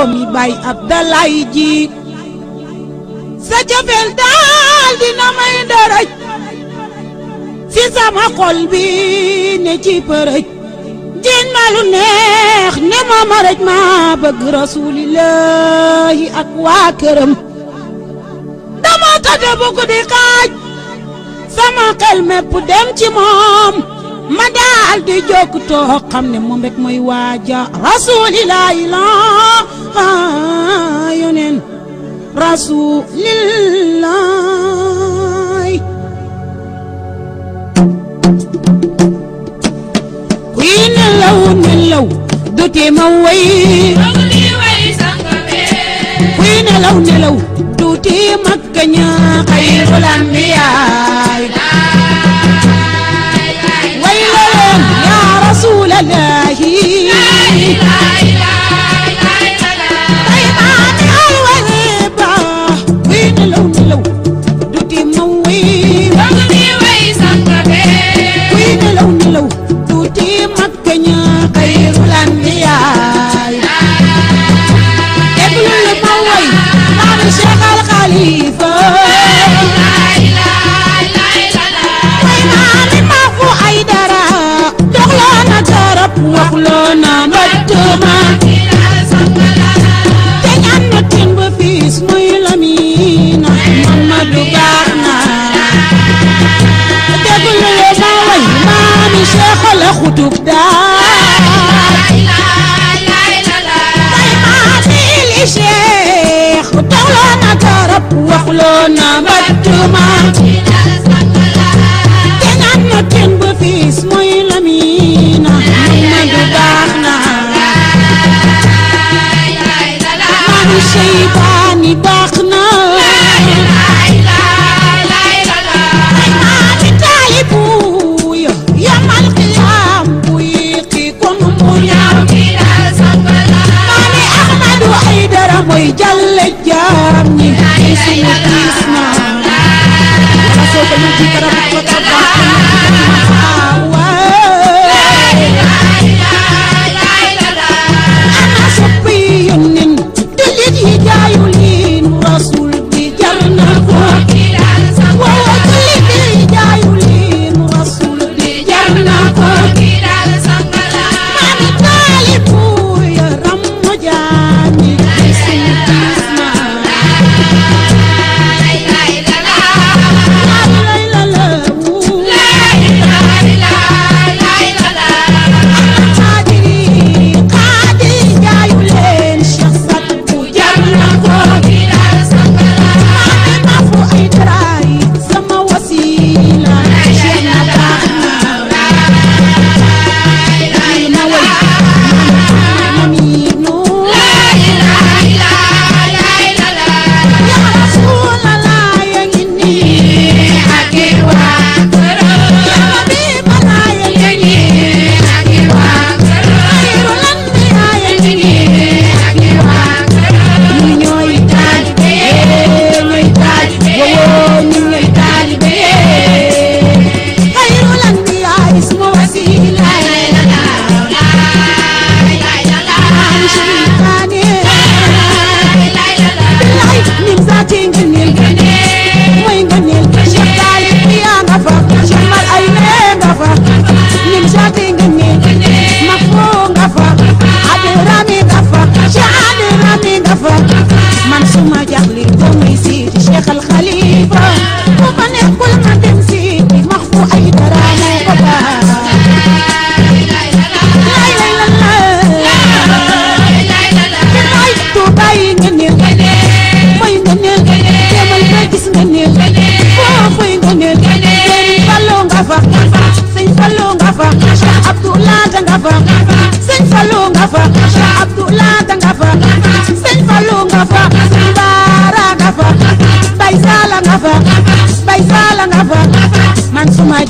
doomi bay Abdalaay ji sa cofeel daal dina may dërëj fi sama xol bi ne ci përëj jiin ma lu neex ne ma ma rëj ma bëgg rasulillahi ak waa këram dama tëdd bu guddi xaaj sama xel mépp dem ci moom ma daal di jóg toog xam ne moom rek mooy waaja rasulillahi la yoneen rasulillahi kuy nelaw nelaw du tee ma way kuy nelaw nelaw du tee ma kaña xayrul anbiyaay way la leen yaa rasulallahi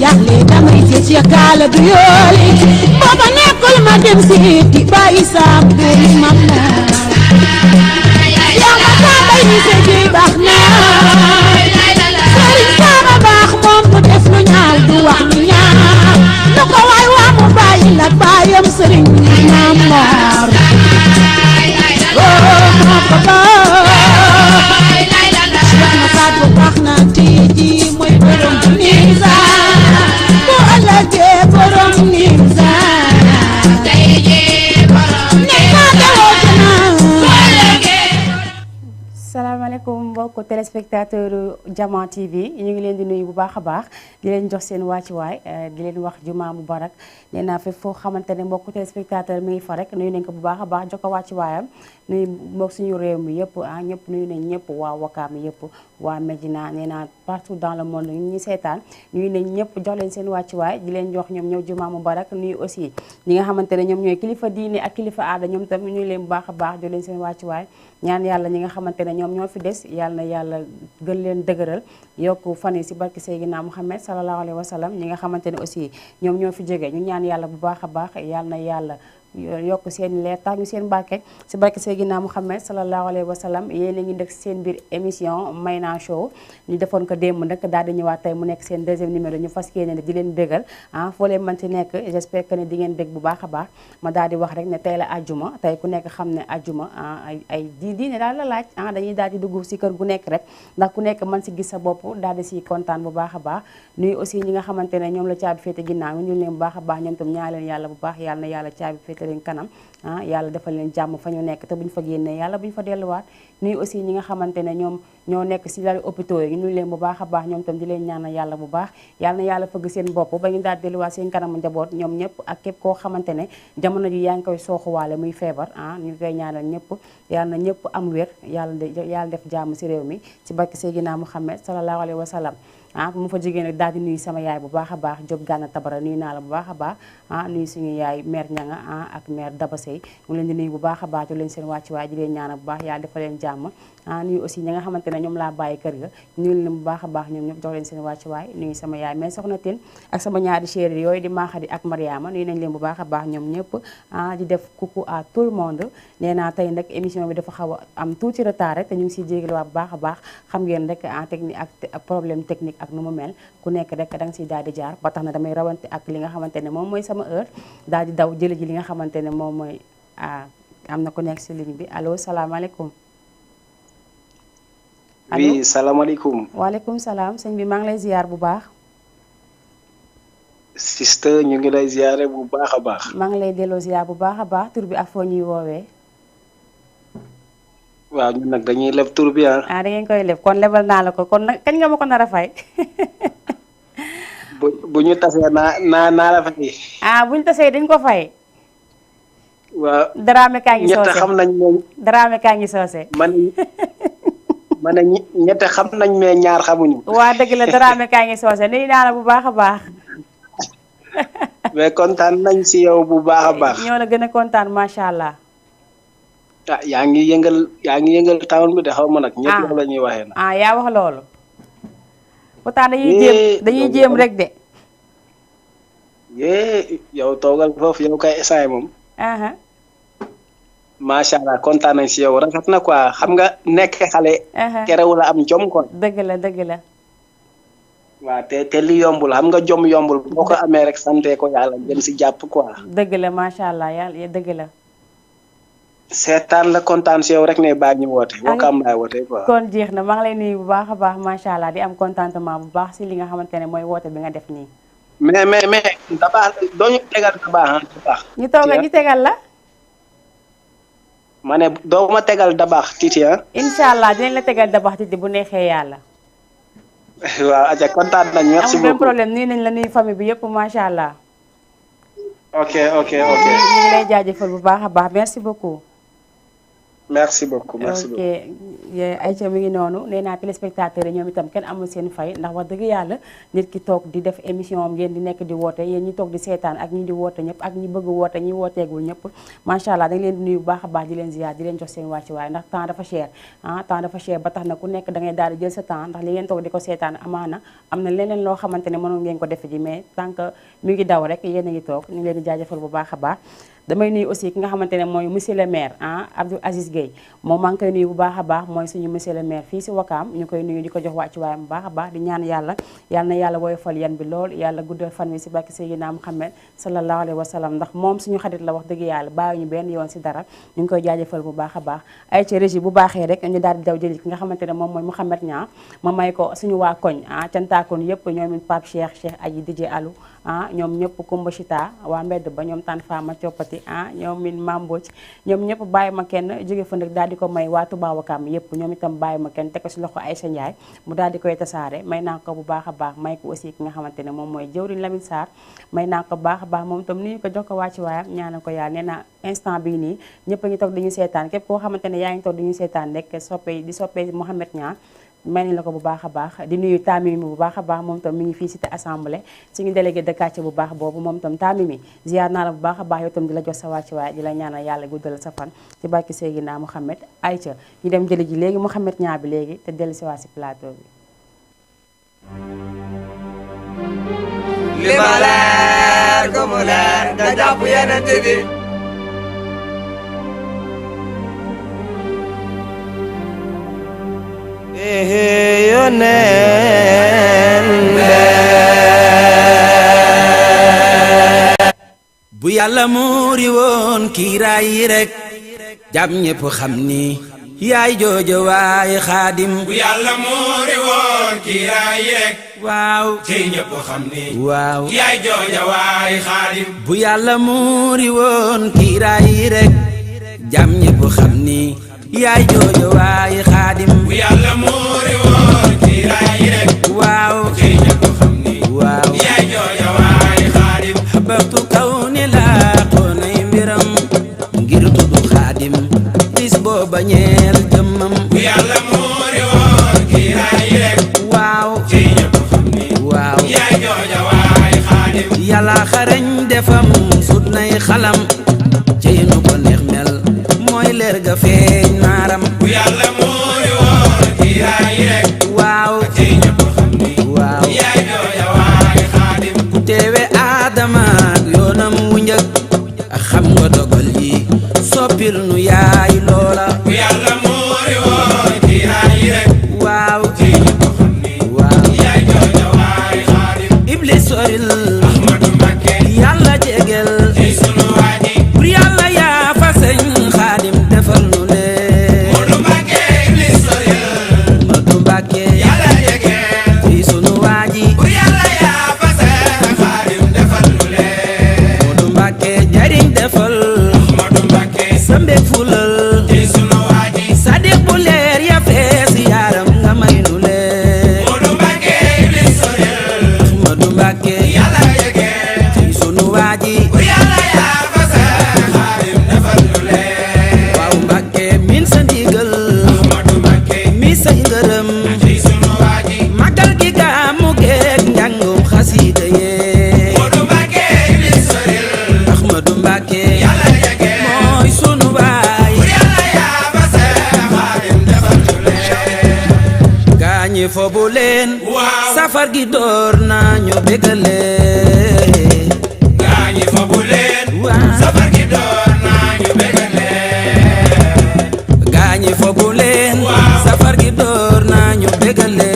jaaxle damay seet ci kaala du yooli booba nekkul ma dem seeti bàyyi saam doomi mam na yaa ma saa bay ni sa jiy baax na sëriñ saama baax moom du def lu ñaaw du wax lu ñaaw lu ko waay waa mu bàyyi la baayam sëriñ Maam Moor téléspectateur Diama TV ñu ngi leen di nuyu bu baax a baax di leen jox seen wàccuwaay di leen wax juma mubarak nee naa fépp foo xamante ne mbokku téléspectateur mi ngi fa rek nuyu nañ ko bu baax a baax jox ko wàccuwaayam nuyu mbokk suñu réew mi yëpp ñëpp nuyu nañ ñëpp waa Wakaam yëpp waa Medina nee naa partout dans le monde ñu ñi seetaan nuyu nañ ñëpp jox leen seen wàccuwaay di leen jox ñoom ñëw juma mubarak nuyu aussi ñi nga xamante ne ñoom ñooy kilifa diine ak kilifa aada ñoom tam nuyu leen bu baax a baax jox leen seen wàccuwaay ñaan yàlla ñi nga xamante ne ñoom ñoo fi des yàlla na yàlla gën leen dëgëral yokk fan yi si barke Seydina Muhammad sallallahu alayhi wa sallam ñi nga xamante ne aussi ñoom ñoo fi jógee ñu ñaan yàlla bu baax a baax yàlla na yàlla yokk seen leer tax ñu seen barke si barke Seydina Muhammad sallallahu alayhi wa sallam yéen a ngi nekk seen biir émission Mayna Show ñu defoon ko démb nag daal di ñëwaat tey mu nekk seen deuxième numéro ñu fas yéene di leen bégal foo leen mën ci nekk j'espère que ne di ngeen bég bu baax a baax ma daal di wax rek ne tey la ajjuma tey ku nekk xam ne ajjuma ay diine daal la laaj dañuy daal di dugg si kër gu nekk rek ndax ku nekk mën si gis sa bopp daal di si kontaan bu baax a baax nuyu aussi ñi nga xamante ne ñoom la caabi féete ginnaaw ñu leen bu baax a baax ñoom tam ñaa leen yàlla bu baax yàlla na yàlla caabi féete leen kanam yàlla defal leen jàmm fa ñu nekk te bu ñu fa génnee yàlla bu ñu fa delluwaat nuyu aussi ñi nga xamante ne ñoom ñoo nekk si lali hôpitaux yi ñu leen bu baax a baax ñoom tam di leen ñaanal yàlla bu baax yàlla na yàlla fëgg seen bopp ba ñu daal delluwaat seen kanamu njaboot ñoom ñëpp ak képp koo xamante ne jamono ji yaa ngi koy sooxuwaale muy feebar ñu koy ñaanal ñëpp yàlla na ñëpp am wér yàlla def jàmm si réew mi ci barke Seydina Muhammad sallallahu alayhi wa sallam bu ma fa jógee nag daal di nuyu sama yaay bu baax a baax Diop Gana Tabara nuyu naa la bu baax a baax nuyu suñu yaay mère Ñanga ak mère Daba Sey mu leen di nuyu bu baax a baax jox leen seen wàccuwaay di leen ñaanal bu baax yàlla defal leen jàmm nuyu aussi ñi nga xamante ne ñoom laa bàyyi kër ga nuyu leen bu baax a baax ñoom ñëpp jox leen seen wàccuwaay nuyu sama yaay mais soxna Tine ak sama ñaari chéri yooyu di Maxadi ak Mariama nuyu nañ leen bu baax a baax ñoom ñëpp di def coucou à tout le monde nee naa tey nag émission bi dafa xaw a am tuuti retard rek te ñu ngi siy jégaluwaat bu baax a baax xam ngeen rek technique ak problème technique ak nu mu mel ku nekk rek da nga siy daal di jaar ba tax na damay rawante ak li nga xamante ne moom mooy sama heure daal di daw jële ji li nga xamante ne moom mooy am na ku nekk si ligne bi allo salaamaaleykum. allo oui salaamaaleykum. waaleykum salaam sëñ bi maa ngi lay ziar bu baax. sister ñu ngi lay ziare bu baax a baax. maa ngi lay delloo ziar bu baax a baax tur bi ak foo ñuy woowee. waaw ñun nag dañuy leb tur bi da ngeen koy leb kon lebal naa la ko kon nag kañ nga ma ko nar a fay. bu ñu tasee naa la fay. bu ñu tasee dañ ko fay. waaw Dramé kaa ngi soose ñett xam nañ ne. Dramé kaa ngi soose. man ñett xam nañ mais ñaar xamuñu. waa dëgg la Dramé kaa ngi soose nuyu naa la bu baax a baax. mais kontaan nañ si yow bu baax a baax. ñoo la gën a kontaan macha allah. yaa ngi yëngal town bi de xaw ma nag. ñëpp yow la ñuy waxee nag. yaa wax loolu. pourtant dañuy jéem rek de. yow toogal foofu yow kay essayé moom. macha allah kontaan nañ si yow rafet na quoi xam nga nekk xale. kerewul a am jom quoi. dëgg la dëgg la. waaw te li yombul xam nga jom yombul boo ko amee rek sante ko yàlla gën si jàpp quoi. dëgg la macha allah yàlla dëgg la. seetaan la kontaan si yow rek ne baa ñu woote. Wakaam laay woote quoi. kon jeex na maa ngi lay nuyu bu baax a baax macha allah di am contentement bu baax si li nga xamante ne mooy woote bi nga def nii. mais Dabakh doo ñu tegal Dabakh. ñu tooga ñu tegal la. ma ne doo ma tegal Dabakh Titi incha allah dinañ la tegal Dabakh Titi bu neexee yàlla. waaw aja kontaan nañ merci beaucoup amul benn problème nuyu nañ la nuyu famille bi yëpp macha allah. ok. ñu ngi lay jaajëfal bu baax a baax merci beaucoup. merci beaucoup ok Aïcha mi ngi noonu nee naa téléspectateurs yi ñoom itam kenn amul seen fay ndax wax dëgg yàlla nit ki toog di def émission am ngeen di nekk di woote yéen ñi toog di seetaan ak ñi di woote ñëpp ak ñi bëgg woote ñi wooteegul ñëpp macha allah dañ leen di nuyu bu baax a baax di leen ziar di leen jox seen wàcc waaye ndax temps dafa cher temps dafa cher ba tax na ku nekk da ngay daal di jël sa temps ndax li ngeen toog di ko seetaan amaana am na leneen loo xamante ne mënoon ngeen ko defe ji mais tant que mi ngi daw rek yéen a ngi toog ñu leen di jaajëfal bu baax a baax damay nuyu aussi ki nga xamante ne mooy monsieur le maire Abdou Aziz Gueye moom maa ngi koy nuyu bu baax a baax mooy suñu monsieur le maire fii si Wakaam ñu koy nuyu di ko jox wàccu waayam bu baax a baax di ñaan yàlla na yàlla woyofal yan bi lool yàlla guddal fan wi si barke Seydina Muhammad sallallahu alayhi wa sallam ndax moom suñu xarit la wax dëgg yàlla bàyyi ñu benn yoon si dara ñu ngi koy jaajëfal bu baax a baax ay ci régie bu baaxee rek ñu daal di daw jëli ki nga xamante ne moom mooy Mouhamed Niang ma may ko suñu waa koñ cantaakoon yëpp ñoom Pape Cheikh Aji DJ Alou ah ñoom ñëpp Kumba Chita waa mbedd ba ñoom tan fama coppati ah ñoom min mamboc ñoom ñëpp bàyyi ma kenn jóge fa nag daal di ko may waa Touba Wakam yëpp ñoom itam bàyyi ma kenn teg ko si loxo Aïssa Ndiaye mu daal di koy tasaare may naa ko bu baax a baax may ko aussi ki nga xamante ne moom mooy jëwriñ Lamine Sarr may naa ko bu baax a baax moom itam nuyu ko jox ko wàcci waayam ñaanal ko yàlla nee na instant bii nii ñëpp a ngi toog dañuy seetaan képp koo xamante ne yaa ngi toog dañuy seetaan rek soppee Mouhamed Niang may nañ la ko bu baax a baax di nuyu Tamimi bu baax a baax moom tam mi ngi fii cité assemblée suñu délégué de quartier bu baax boobu moom tam Tamimi ziar naa la bu baax a baax yow tam di la jox sa wàcc waay di la ñaanal yàlla guddal sa fan ci barki Seydina Mouhamed Aïcha ñu dem jëli ji léegi Mouhamed Niang bi léegi te dellu si waa si plateau bi li ma leer ko mu leer nga jàpp yeneen bi bu yàlla muuri woon kiiraay yi rek jàmm ñépp xam ni yaay joojo waay xaadim bu yàlla muuri woon kiiraay yi rek waaw ci ñépp xam ni waaw yaay joojo waay xaadim bu yàlla muuri woon kiiraay yi rek jàmm ñépp xam ni yaay joojo waay xaadim bu yàlla muuri woon kiiraay yi rek waaw ci ñépp xam ni waaw yaay joojo waay xaadim xabatu kaw ni laa xoonay mbiram ngir tuddu xaadim bis booba ñeel jëmmam bu yàlla muuri woon kiiraay yi rek waaw ci ñépp xam ni waaw yaay joojo waay xaadim yàlla xarañ defam sut nay xalam cey nu ko neex mel mooy leer ga feeñ maaram bu yàlla muuri woon kiiraay yi rek waaw ci ñépp xam ni waaw yaay joojo waay xaadim ku teewe aadama ak yoonam wu njëkk xam nga dogal yi soppil nu yaay loola bu yàlla muuri woon kiiraay yi rek waaw ci ñépp xam ni waaw yaay joojo waay xaadim iblis soril Ahmadu Mbakke yàlla jegel ci sunu waaji pour yàlla yaa fa sëñ xaadim defal nu lee Moodu Mbakke iblis soril Moodu Mbakke yàlla jege ci sunu waaji bu yàlla yaa fa seen xaadim defal lu leen Moodu Mbakke jariñ defal Moodu Mbakke sa mbég fulal ci sunu waaji sadiq bu leer ya fees yaaram nga may nu lee Moodu Mbakke iblis soril Moodu Mbakke yàlla jege ci sunu waaji bu yàlla yaa fa seen xaadim defal lu leen waaw Mbakke min sa ndigal Moodu Mbakke mi say ngërëm ci sunu waaji magal gi gàmmu geeg njàngum xasiida yee Moodu Mbakke iblis soril Ahmadu Mbakke yàlla jege mooy sunu baay bu yàlla yaa fa seen xaadim defal lu leen gaañi fobu leen waaw safar gi door nañu bégale gaañi fobu leen waaw safar gi door nañu bégale gaañi fobu leen Waaw. safar gi door nañu bégale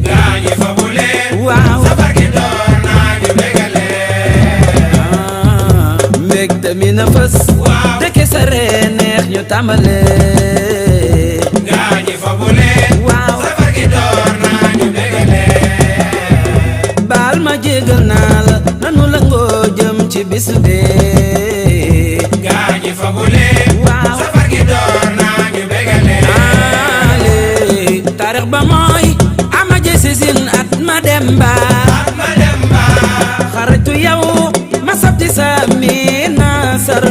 gaañi fobu leen waaw safar gi door nañu bégale mbégte mi na fës Waaw. dëkke sa ree neex ñu tàmbale gaañi fobu leen waaw safar gi door nañu bégale baal ma jégal naa la nanu la ngoo jëm ci bis bee gaañi fobu leen Waaw. safar gi door nañu bégale ale taarix ba mooy ama jësisin at ma dem ba ma dem ba xaritu yow ma sabti sa mi nasar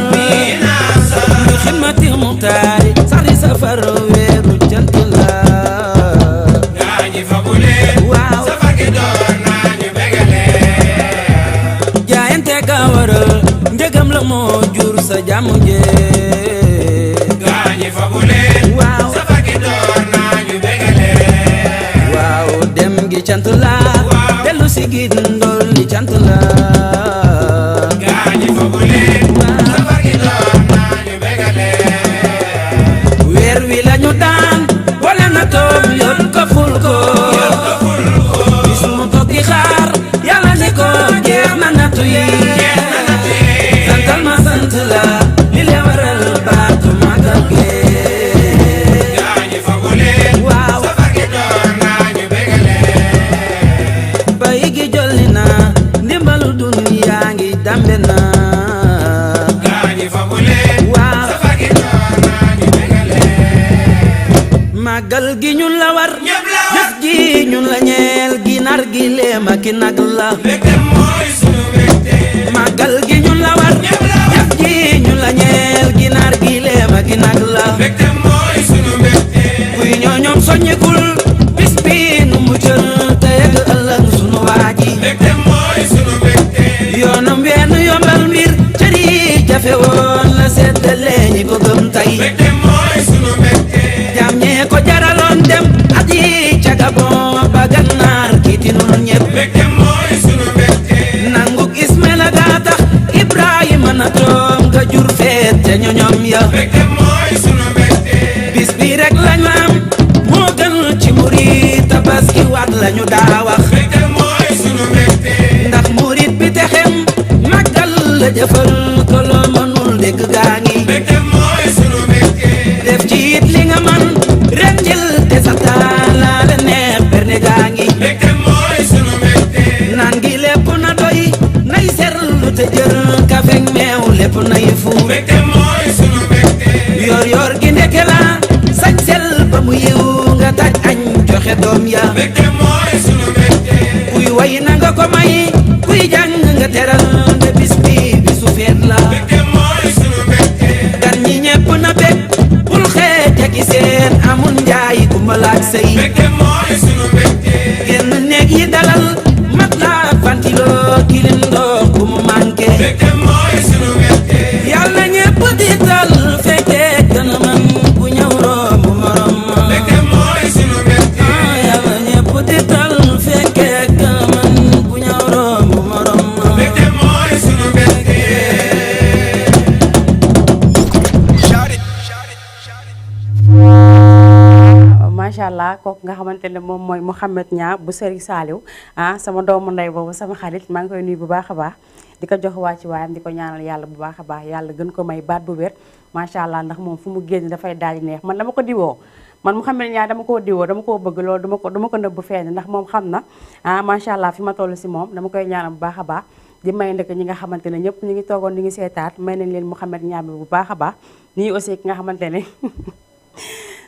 nasar. lu xidmati muxtaari sax di safar weeru jant la gaañi fobu leen Waaw. safar gi door nañu bégale jaayante ka waral njëgam la moo jur sa jàmm jee gaañi fobu leen Waaw. safar gi door nañu bégale waaw dem gi cant la Waaw. dellu si gi ndol li cant la gaañi fobu leen Waaw. safar gi door nañu bégale weer wi lañu daan wala na toom yot ko ful ko bis mu toog di xaar yàlla ni ko jeex na nattu yi santal ma sant la li le waral baatu magal gi gaañi fobu leen waaw safar gi door nañu bégale bay gi jolli na lambe na gaañi fagu leen waaw sa fagi doona ñu bégale màggal gi ñun la war ñëpp la war jëf gi ñun la ñeel ginaar gi leem ak i nag la mbégte mooy sunu mbégte màggal gi ñun la war ñëpp la war jëf gi ñun la ñeel ginaar gi leem ak i nag la mbégte mooy sunu mbégte kuy ñoo ñoom soññikul bis bi nu mu jël te yegg ëllëg sunu waaji mbégte mooy sunu mbégte yoonam wenn yombal mbir cër yi jafe woon la seddale ñi ko gëm tey mbégte mooy sunu mbégte jam ñee ko jaraloon dem at yi ca Gabon ba Gànnaar kiiti nun ñépp mbégte mooy sunu mbégte nanguk Ismaila gaa tax Ibrahima na toom nga jur feet te ñoñom ya mbégte mooy sunu mbégte bis bi rek lañu am moo gën ci murit tabaski waat lañu daa wax mbégte mooy sunu mbégte ndax murit bi texem màggal la jëfal ko loo mënul dégg gaa ngi mbégte mooy sunu mbégte def ci it li nga man ren jël te sa taala la neex berne gaa ngi mbégte mooy sunu mbégte naan gi lépp na doy nay serlu te jël kafek meew lépp nay fuur mbégte mooy sunu mbégte yor yor gi ndeke la sañ sel ba mu yiw nga taj añ joxe doom ya mbégte mooy sunu mbégte kuy way na nga ko may kuy jàng nga teral te bis bi bisu feet la mbégte mooy sunu mbégte gan ñi ñepp na bég bul xeej ak i seen amul njaay ku ma laaj sëy mbégte mooy sunu mbégte génn néeg yi dalal mat la ventilo kilim ndox bu mu manqué mbégte mooy sunu mbégte yàlla ñepp di dal fekkee gën a man ku ñëw romb morom mbégte mooy sunu mbégte yàlla ñepp di dal fekkee gën a man ku ñëw romb morom mbégte mooy sunu mbégte macha allah kooku nga xamante ne moom mooy Mouhamed Niang bu Serigne Saliou sama doomu ndey boobu sama xarit maa ngi koy nuyu bu baax a baax di ko jox waa ci waayam di ko ñaanal yàlla bu baax a baax yàlla gën ko may baat bu wér macha allah ndax moom fu mu génn dafay daal di neex man dama ko diwoo man Mouhamed Niang dama koo diwoo dama koo bëgg loolu dama ko nëbb feeñ ndax moom xam na macha allah fi ma toll si moom dama koy ñaanal bu baax a baax di may ndëkk ñi nga xamante ne ñëpp ñu ngi toogoon ñu ngi seetaat may nañ leen Mouhamed Niang bi bu baax a baax nii aussi ki nga xamante ne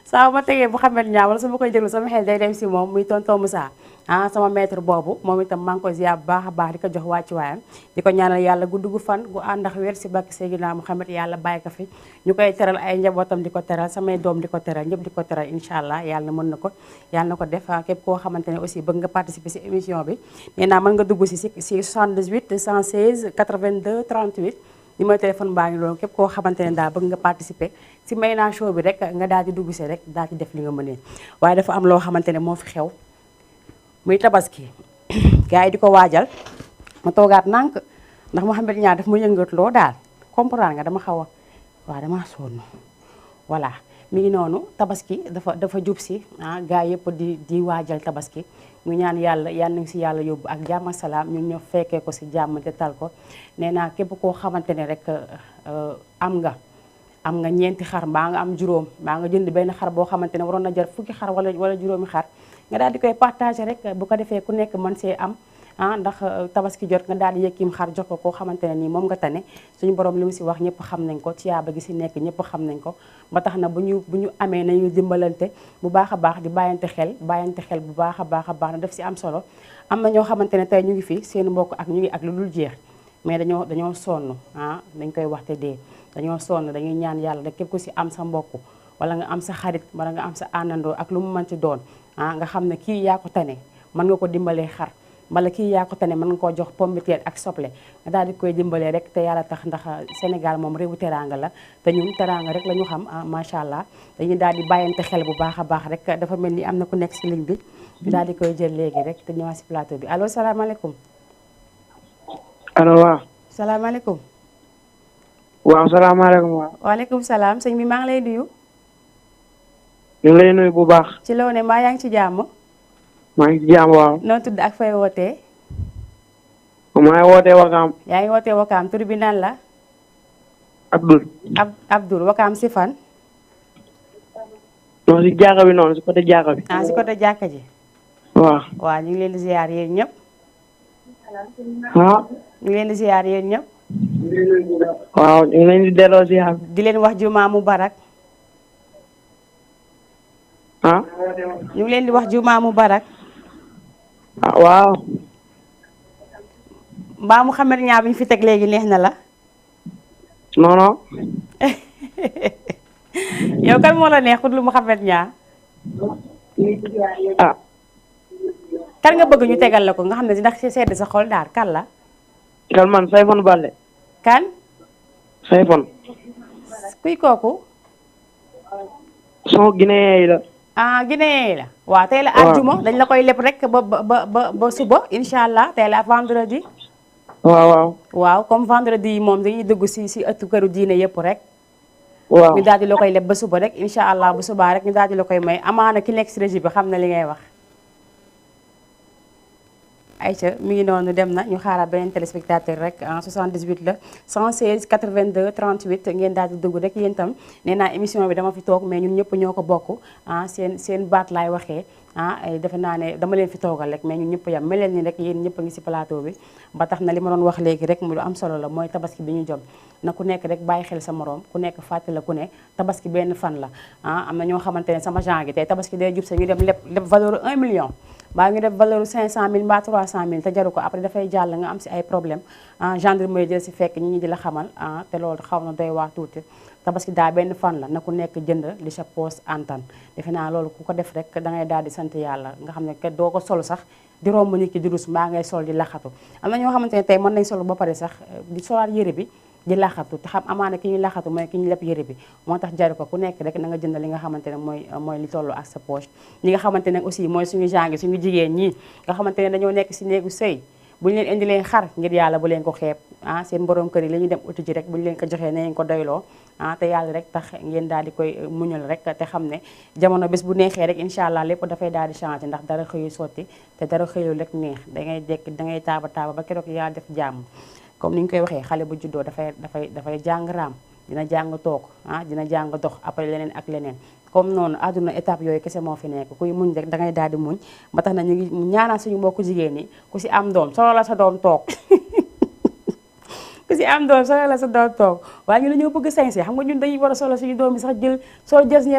saa ma tegee Mouhamed Niang wala su ma koy déglu sama xel day dem si moom muy tonton Moussa sama maître boobu moom itam maa ngi koy ziar bu baax a baax di ko jox wàccu waayam di ko ñaanal yàlla gudd gu fan gu ànd ak wér si bakk Seydina Mouhamed yàlla bàyyi ko fi ñu koy teral ay njabootam di ko teral samay doom di ko teral ñëpp di ko teral incha allah yàlla na mën na ko yàlla na ko def képp koo xamante ne aussi bëgg nga participer si émission bi nee naa mën nga dugg si 78 116 82 38 numéro téléphone baa ngi loolu képp koo xamante ne daal bëgg nga participer si Mayna Show bi rek nga daal di dugg si rek daal di def li nga mënee waaye dafa am loo xamante ne moo fi xew muy tabaski gars yi di ko waajal ma toogaat nànk ndax Mouhamed Niang daf ma yëngatloo daal comprendre nga dama xaw a waaw dama sonn voilà mi ngi noonu tabaski dafa jub si gars yëpp di waajal tabaski ñu ñaan yàlla nañ si yàlla yóbbu ak jàmm ak salaam ñun ñoo fekkee ko si jàmm te tal ko nee naa képp koo xamante ne rek am nga ñeenti xar mbaa nga am juróom mbaa nga jënd benn xar boo xamante ne waroon na jar fukki xar wala juróomi xar nga daal di koy partagé rek bu ko defee ku nekk mën see am ndax tabaski jot nga daal di yëkkim xar jox ko koo xamante ne nii moom nga tane suñu borom li mu si wax ñëpp xam nañ ko tiyaaba gi si nekk ñëpp xam nañ ko ba tax na bu ñu amee nañu dimbalante bu baax a baax di bàyyante xel bu baax a baax na def si am solo am na ñoo xamante ne tey ñu ngi fi seen mbokk ak ñu ngi ak lu dul jeex mais dañoo sonn dañ koy waxte dee dañoo sonn dañuy ñaan yàlla rek képp ku si am sa mbokk wala nga am sa xarit wala nga am sa àndandoo ak lu mu mën ci doon nga xam ne kii yaa ko tane mën nga ko dimbalee xar wala kii yaa ko tane mën nga koo jox pomme de terre ak soble nga daal di koy dimbalee rek te yàlla tax ndax Sénégal moom réewu teraanga la te ñun teraanga rek la ñu xam macha allah dañuy daal di bàyyante xel bu baax a baax rek dafa mel ni am na ku nekk si ligne bi ñu daal di koy jël léegi rek te ñëwaat si plateau bi allo salaamaaleykum. allo waaw. salaamaaleykum. waaw salaamaaleykum waaw. waaleykum salaam sëñ bi maa ngi lay nuyu. ñu ngi lay nuyu bu baax. ci loo ne maa yaa ngi ci jàmm. maa ngi ci jàmm waaw. noo tudd ak fay wootee. maa ngi wootee Wakaam. yaa ngi wootee Wakaam tur bi nan la. Abdoul. Abdoul Wakaam si fan. non si jàkka bi noonu si côté jàkka bi. si côté jàkka ji. waaw. waaw ñu ngi leen di ziar yéen ñëpp. ah. ñu ngi leen di ziar yéen ñëpp. waaw ñu ngi leen di delloo ziar. di leen wax juma mubarak. ah. ñu ngi leen di wax juma mubarak. ah waaw. mbaa Mouhamed ñaa bi ñu fi teg léegi neex na la. non non. yow kan moo la neex ku dul Mouhamed ñaa. ah. kan nga bëgg ñu tegal la ko nga xam ne dina sedd sa xol daal kan la. kan man Sayfon Balde. kan. Sayfon. kuy kooku. son Guinée yi la. ah Guinée la. waaw tey la waaw. àjjuma dañ la koy leb rek ba suba incha allah tey la vendredi. waaw waaw. waaw comme vendredi yi moom dañuy dugg si ëttu këru diine yëpp rek. waaw. ñu daal di la koy leb ba suba rek incha allah bu subaa rek ñu daal di la koy may amaana ki nekk si régie bi xam na li ngay wax. Aïcha mi ngi noonu dem na ñu xaaraat beneen téléspectateur rek en 78 la 116 82 38 ngeen daal di dugg rek yéen itam nee naa émission bi dama fi toog mais ñun ñëpp ñoo ko bokk seen baat laay waxee defe naa ne dama leen fi toogal rek mais ñun ñëpp yam mel leen ni rek yéen ñëpp a ngi si plateau bi ba tax na li ma doon wax léegi rek mu lu am solo la mooy tabaski bi ñu jom na ku nekk rek bàyyi xel sa morom ku nekk fàtte la ku ne tabaski benn fan la am na ñoo xamante ne sama genre gi tey tabaski day jub sa ñu dem lépp valeur 1 million baa ngi def valeur 500 000 mbaa 300 000 te jaru ko après dafay jàll nga am si ay problème gendarmerie jël si fekk ñi di la xamal te loolu xaw na doy waar tuuti tabaski daa benn fan la na ku nekk jënd li sa poos antan defe naa loolu ku ko def rek da ngay daal di sant yàlla nga xam ne kat doo ko sol sax di romb nit ki di rus mbaa ngay sol di laxatu am na ñoo xamante ne tey mën nañ sol ba pare sax di solaat yére bi di laxatu te xam amaana ki ñuy laxatu mooy ki ñu leb yére bi moo tax jaru ko ku nekk rek na nga jënd li nga xamante ne mooy li tollu ak sa poche ñi nga xamante ne aussi mooy suñu jangi suñu jigéen ñi nga xamante ne dañoo nekk si néegu sëy bu ñu leen indi leen xar ngir yàlla bu leen ko xeeb seen borom kër yi la ñuy dem uti ji rek bu ñu leen ko joxee nañ ko doyloo te yàlla rek tax ngeen daal di koy muñal rek te xam ne jamono bés bu neexee rek incha allah lépp dafay daal di changé ndax dara xëyu sotti te dara xëyul rek neex dangay jekk dangay taaba ba keroog yàlla def jàmm comme ni ñu koy waxee xale bu juddoo dafay jàng raam dina jàng toog dina jàng dox après leneen ak leneen comme noonu àdduna étape yooyu kese moo fi nekk kuy muñ rek dangay daal di muñ ba tax na ñu ngi ñaanal suñu mbokku jigéen ñi ku si am doom solo la sa doom toog ku si am doom solo la sa doom toog waaye ñu dañoo bëgg sañse xam nga ñun dañuy war a solo suñu doom bi sax jël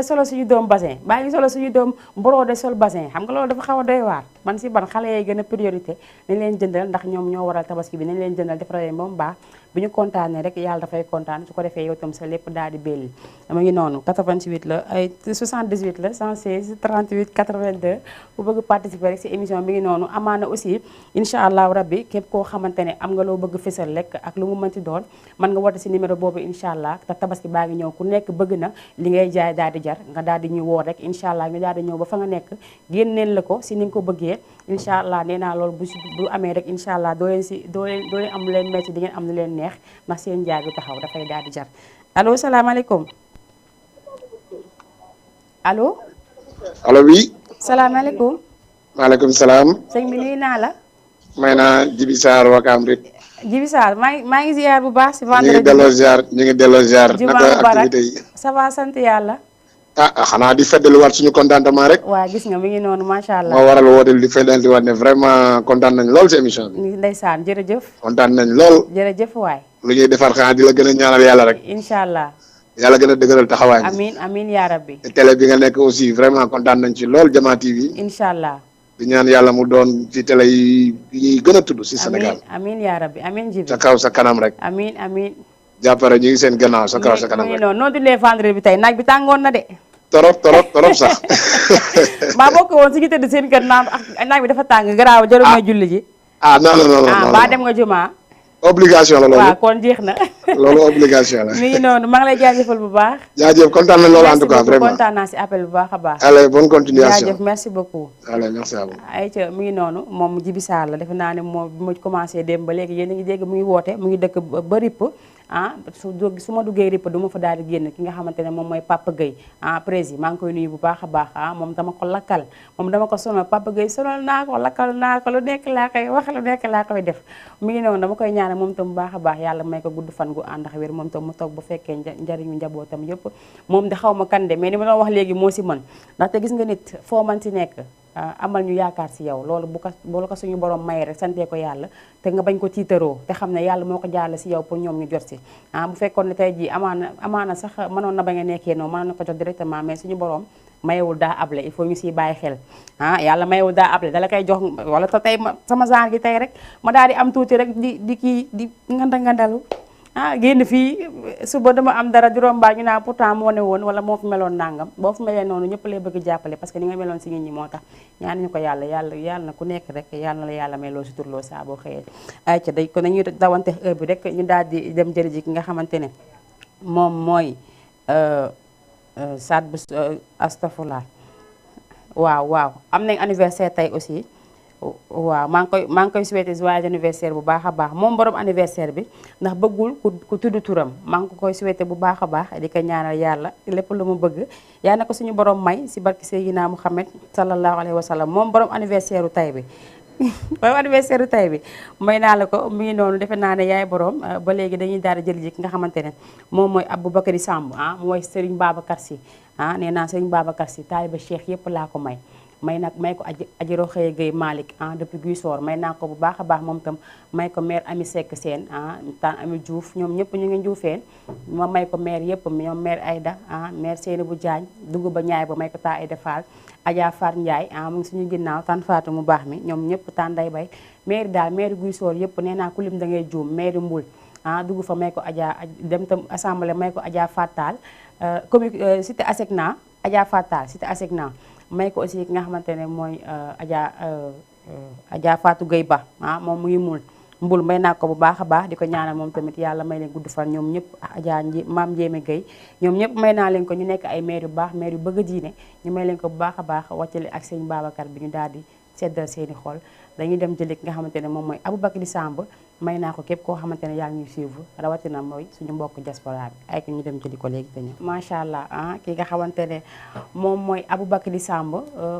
solo suñu doom bassin baa ngi solo suñu doom borode sol bassin xam nga loolu dafa xaw a doy waar man si ban xale yee gën a priorité nañ leen jëndal ndax ñoom ñoo waral tabaski bi nañ leen jëndal defaral leen ba mu baax bu ñu kontaanee rek yàlla dafay kontaan su ko defee yow tam sa lépp daal di belli dama ngi noonu 88 la ay 78 la 116 38 82 bu bëgg participer rek si émission bi ngi noonu amaana aussi incha allahu rabbi képp koo xamante ne am nga loo bëgg fësal rek ak lu mu mënti doon mën nga woote si numéro boobu incha allah te tabaski baa ngi ñëw ku nekk bëgg na li ngay jaay daal di jar nga daal di ñu woo rek incha allah ñu daal di ñëw ba fa nga nekk génneel la ko si ni nga ko bëggee incha allah nee naa loolu bu amee rek incha allah doo leen am lu leen metti di ngeen am lu leen neex ndax seen jaay bi taxaw dafay daal di jar allo salaamaaleykum allo. allo oui. salaamaaleykum. maaleykum salaam. sëñ bi nuyu naa la. may naa Jibi Sarr Wakaam Rit. Jibi Sarr maa ngi ziar bu baax si vendredi. ñu ngi delloo ziar. naka activité yi. ça va sant yàlla. xanaa di feddaliwaat suñu contentement rek. waa gis nga mi ngi noonu macha allah. moo waral woote di feddaliwaat ne vraiment kontaan nañ lool si émission bi. ndeysaan jërëjëf. kontaan nañ lool. jërëjëf waay. lu ñuy defar xanaa di la gën a ñaanal yàlla rek. incha allah. yàlla gën a dëgëral taxawaay bi. amiin yaa rabbi. télé bi nga nekk aussi vraiment kontaan nañ ci lool Jama TV. incha allah. di ñaan yàlla mu doon ci télé yi ñuy gën a tudd si Sénégal. amiin yaa rabbi amiin Jibi. sa kaw sa kanam rek. amiin. jàppare ñu ngi seen gannaaw sa kaw sa kanam rek. noo dundee vendredi bi tey naaj bi tàngoon na de. torop sax. maa bokk woon si ñu tëdd seen kër naan ak naaj bi dafa tàng garaaw jarul may julli ji. non baa dem nga jumaa. obligation la loolu. waaw kon jeex na. loolu obligation la. mi ngi noonu maa ngi lay jaajëfal bu baax. jaajëf kontaan nañ loolu en tout cas vraiment kontaan naa si appel bu baax a baax. allez bonne continuation jaajëf merci beaucoup. allez merci à vous. ayca mi ngi noonu moom Jibi Sarr la defe naa ne moom bi ma commencé dem ba léegi yéen a ngi dégg mu ngi woote mu ngi dëkk ba Ripp su ma duggee Ripp du ma fa daal di génn ki nga xamante ne moom mooy Papa Gueye président maa ngi koy nuyu bu baax a baax moom dama ko lakkal moom dama ko sonal Papa Gueye sonal naa ko lakkal naa ko lu nekk laa koy wax lu nekk laa koy def mi ngi noonu dama koy ñaanal moom tam bu baax a baax yàlla may ko gudd fan gu ànd ak wér moom tam mu toog bu fekkee njariñu njabootam yëpp moom di xaw ma kan de mais ni ma doon wax léegi moo si mën ndaxte gis nga nit foo man si nekk amal ñu yaakaar si yow loolu bu la ko suñu borom mayee rek santee ko yàlla te nga bañ ko tiitaroo te xam ne yàlla moo ko jaarale si yow pour ñoom ñu jot si bu fekkoon ne tey jii amaana sax mënoon na ba nga nekkee noonu mënoon na ko jot directement mais suñu borom mayewul daa able il faut ñu siy bàyyi xel yàlla mayewul daa able dala koy jox wala te tey sama genre gi tey rek ma daal di am tuuti rek di ngandalu génn fii suba dama am dara juróom baa ñu naa pourtant moo ne woon wala moo fi meloon nangam boo fi melee noonu ñëpp lay bëgg jàppale parce que ni nga meloon si nit ñi moo tax ñaan ñu ko yàlla na ku nekk rek yàlla na la yàlla may loo si turloo saa boo xëyee ayca day ko nañuy dawante heure bi rek ñu daal di dem jëri ji ki nga xamante ne moom mooy Saad bu astafurlah waaw am nañ anniversaire tey aussi waaw maa ngi koy souhaité joyeux anniversaire bu baax a baax moom borom anniversaire bi ndax bëggul ku tudd turam maa ngi ko koy souhaité bu baax a baax di ko ñaanal yàlla lépp lu mu bëgg yaa na ko suñu borom may si barki Seydina Muhammad sallallahu alayhi wa sallam moom borom anniversaire u tay bi borom anniversaire u tay bi may naa la ko mu ngi noonu defe naa ne yaay borom ba léegi dañuy daal di jël ji ki nga xamante ne moom mooy Aboubacry Samb mooy Serigne Babacar Sy nee naa Serigne Babacar Sy taaliba Cheikh yëpp laa ko may ko aji Roxaya Gueye Malick depuis Guissor may naa ko bu baax a baax moom itam may ko maire Ami Seck Sène tan Ami Diouf ñoom ñëpp ñu ngi njuufeen ma may ko maire yëpp ñoom maire Aïda maire Seynabou Diagne dugg ba ñaay ba may ko taa Aïda Fall Adja Far Ndiaye mu ngi suñu ginnaaw tan Fatou mu baax mi ñoom ñëpp tan day bay maire daal maire Guissor yëpp nee naa ku lim da ngay juum maire Mbul dugg fa may ko Adja dem tam assemblée may ko Adja Fatal cité Asecna Adja Fatal cité Asecna may ko aussi ki nga xamante ne mooy Adja Fatou Gueye Ba moom mu ngi mbul may naa ko bu baax a baax di ko ñaanal moom tamit yàlla may leen gudd fan ñoom ñëpp Adja maam Ndiémé Gueye ñoom ñëpp may naa leen ko ñu nekk ay maire yu baax maire yu bëgg a diine ñu may leen ko bu baax a baax wàccale ak sëñ Babacar bi ñu daal di seddal seeni xol dañuy dem jëli ki nga xamante ne moom mooy Aboubacry Samb may naa ko képp koo xamante ne yaa ngi ñuy suivre rawatina mooy suñu mbokk diaspora bi ay ko ñu dem jëli ko léegi te ñëw macha allah ki nga xamante ne moom mooy Aboubacry Samb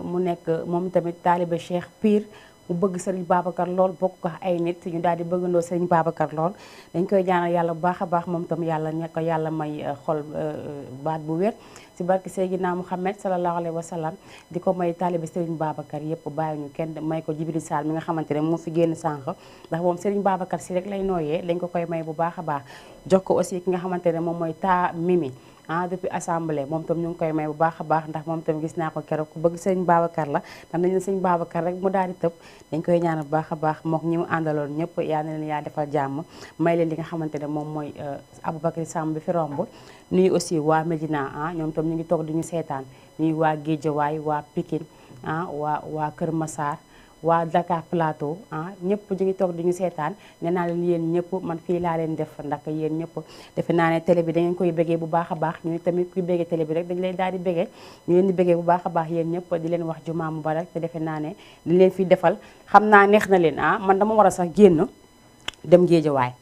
mu nekk moom tamit taaliba Cheikh Pire mu bëgg Serigne Babacar lool bokk ko ay nit ñu daal di bëggandoo Serigne Babacar lool dañ koy ñaanal yàlla bu baax a baax moom tam yàlla ña ko yàlla may xol baat bu wér si barki Seydina Muhammad sallallahu alayhi wa sallam di ko may taalibe Serigne Babacar yëpp bàyyi ñu kenn may ko Jibril Sall mi nga xamante ne moo fi génn sànq ndax moom Serigne Babacar si rek lay nooyee dañ ko koy may bu baax a baax jox ko aussi ki nga xamante ne moom mooy taa Mimi depuis assemblée moom tam ñu ngi koy may bu baax a baax ndax moom tam gis naa ko keroog ku bëgg sëñ Babacar la ndax nañ ne sëñ Babacar rek mu daal di tëb dañ koy ñaanal bu baax a baax mook ñi mu àndaloon ñëpp yaa na leen yaa defal jàmm may leen li nga xamante ne moom mooy Aboubacry Samb bi fi romb nuyu aussi waa Médina ñoom tam ñu ngi toog di ñu seetaan nuyu waa Guédiawaye waa Pikine waa Kër Massar waa Dakar Plateau ñëpp ñu ngi toog di ñu seetaan nee naa leen yéen ñëpp man fii laa leen def ndax yéen ñëpp defe naa ne télé bi da ngeen koy bëggee bu baax a baax ñu tamit kuy bëggee télé bi rek dañu lay daal di bëggee ñu leen di bëggee bu baax a baax yéen ñëpp di leen wax jumaa mubarak te defe naa ne li leen fi defal xam naa neex na leen man dama war a sax génn dem Guédiawaye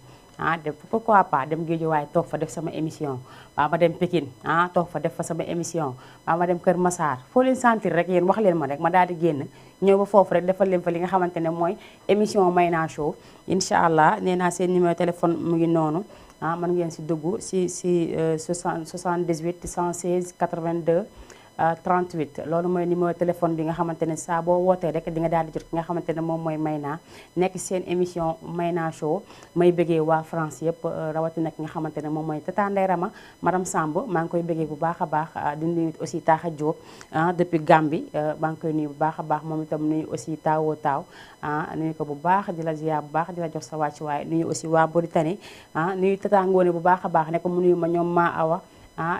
pourquoi pas dem Guédiawaye toog fa def sama émission waa ma dem Pikine toog fa def fa sama émission waa ma dem Kër Massar foo leen sentir rek yéen wax leen ma rek ma daal di génn ñëw ba foofu rek defal leen fa li nga xamante ne mooy émission Mayna Show incha allah nee naa seen numéro téléphone mu ngi noonu mën ngeen si dugg si 78 116 82 38 loolu mooy numéro téléphone bi nga xamante ne saa boo wootee rek di nga daal di jot ki nga xamante ne moom mooy Mayna nekk seen émission Mayna Show may bëggee waa France yëpp rawatina ki nga xamante ne moom mooy Tata Ndeye Rama madame Samb maa ngi koy bëggee bu baax a baax di nuyu aussi Taaxa Diop depuis Gambie maa ngi koy nuyu bu baax a baax moom itam nuyu aussi taawoo taaw nuyu ko bu baax di la ziar bu baax di la jox sa wàccuwaay nuyu aussi waa Mauritanie nuyu Tata Ngoone bu baax a baax ne ko mu nuyu ma ñoom maa awa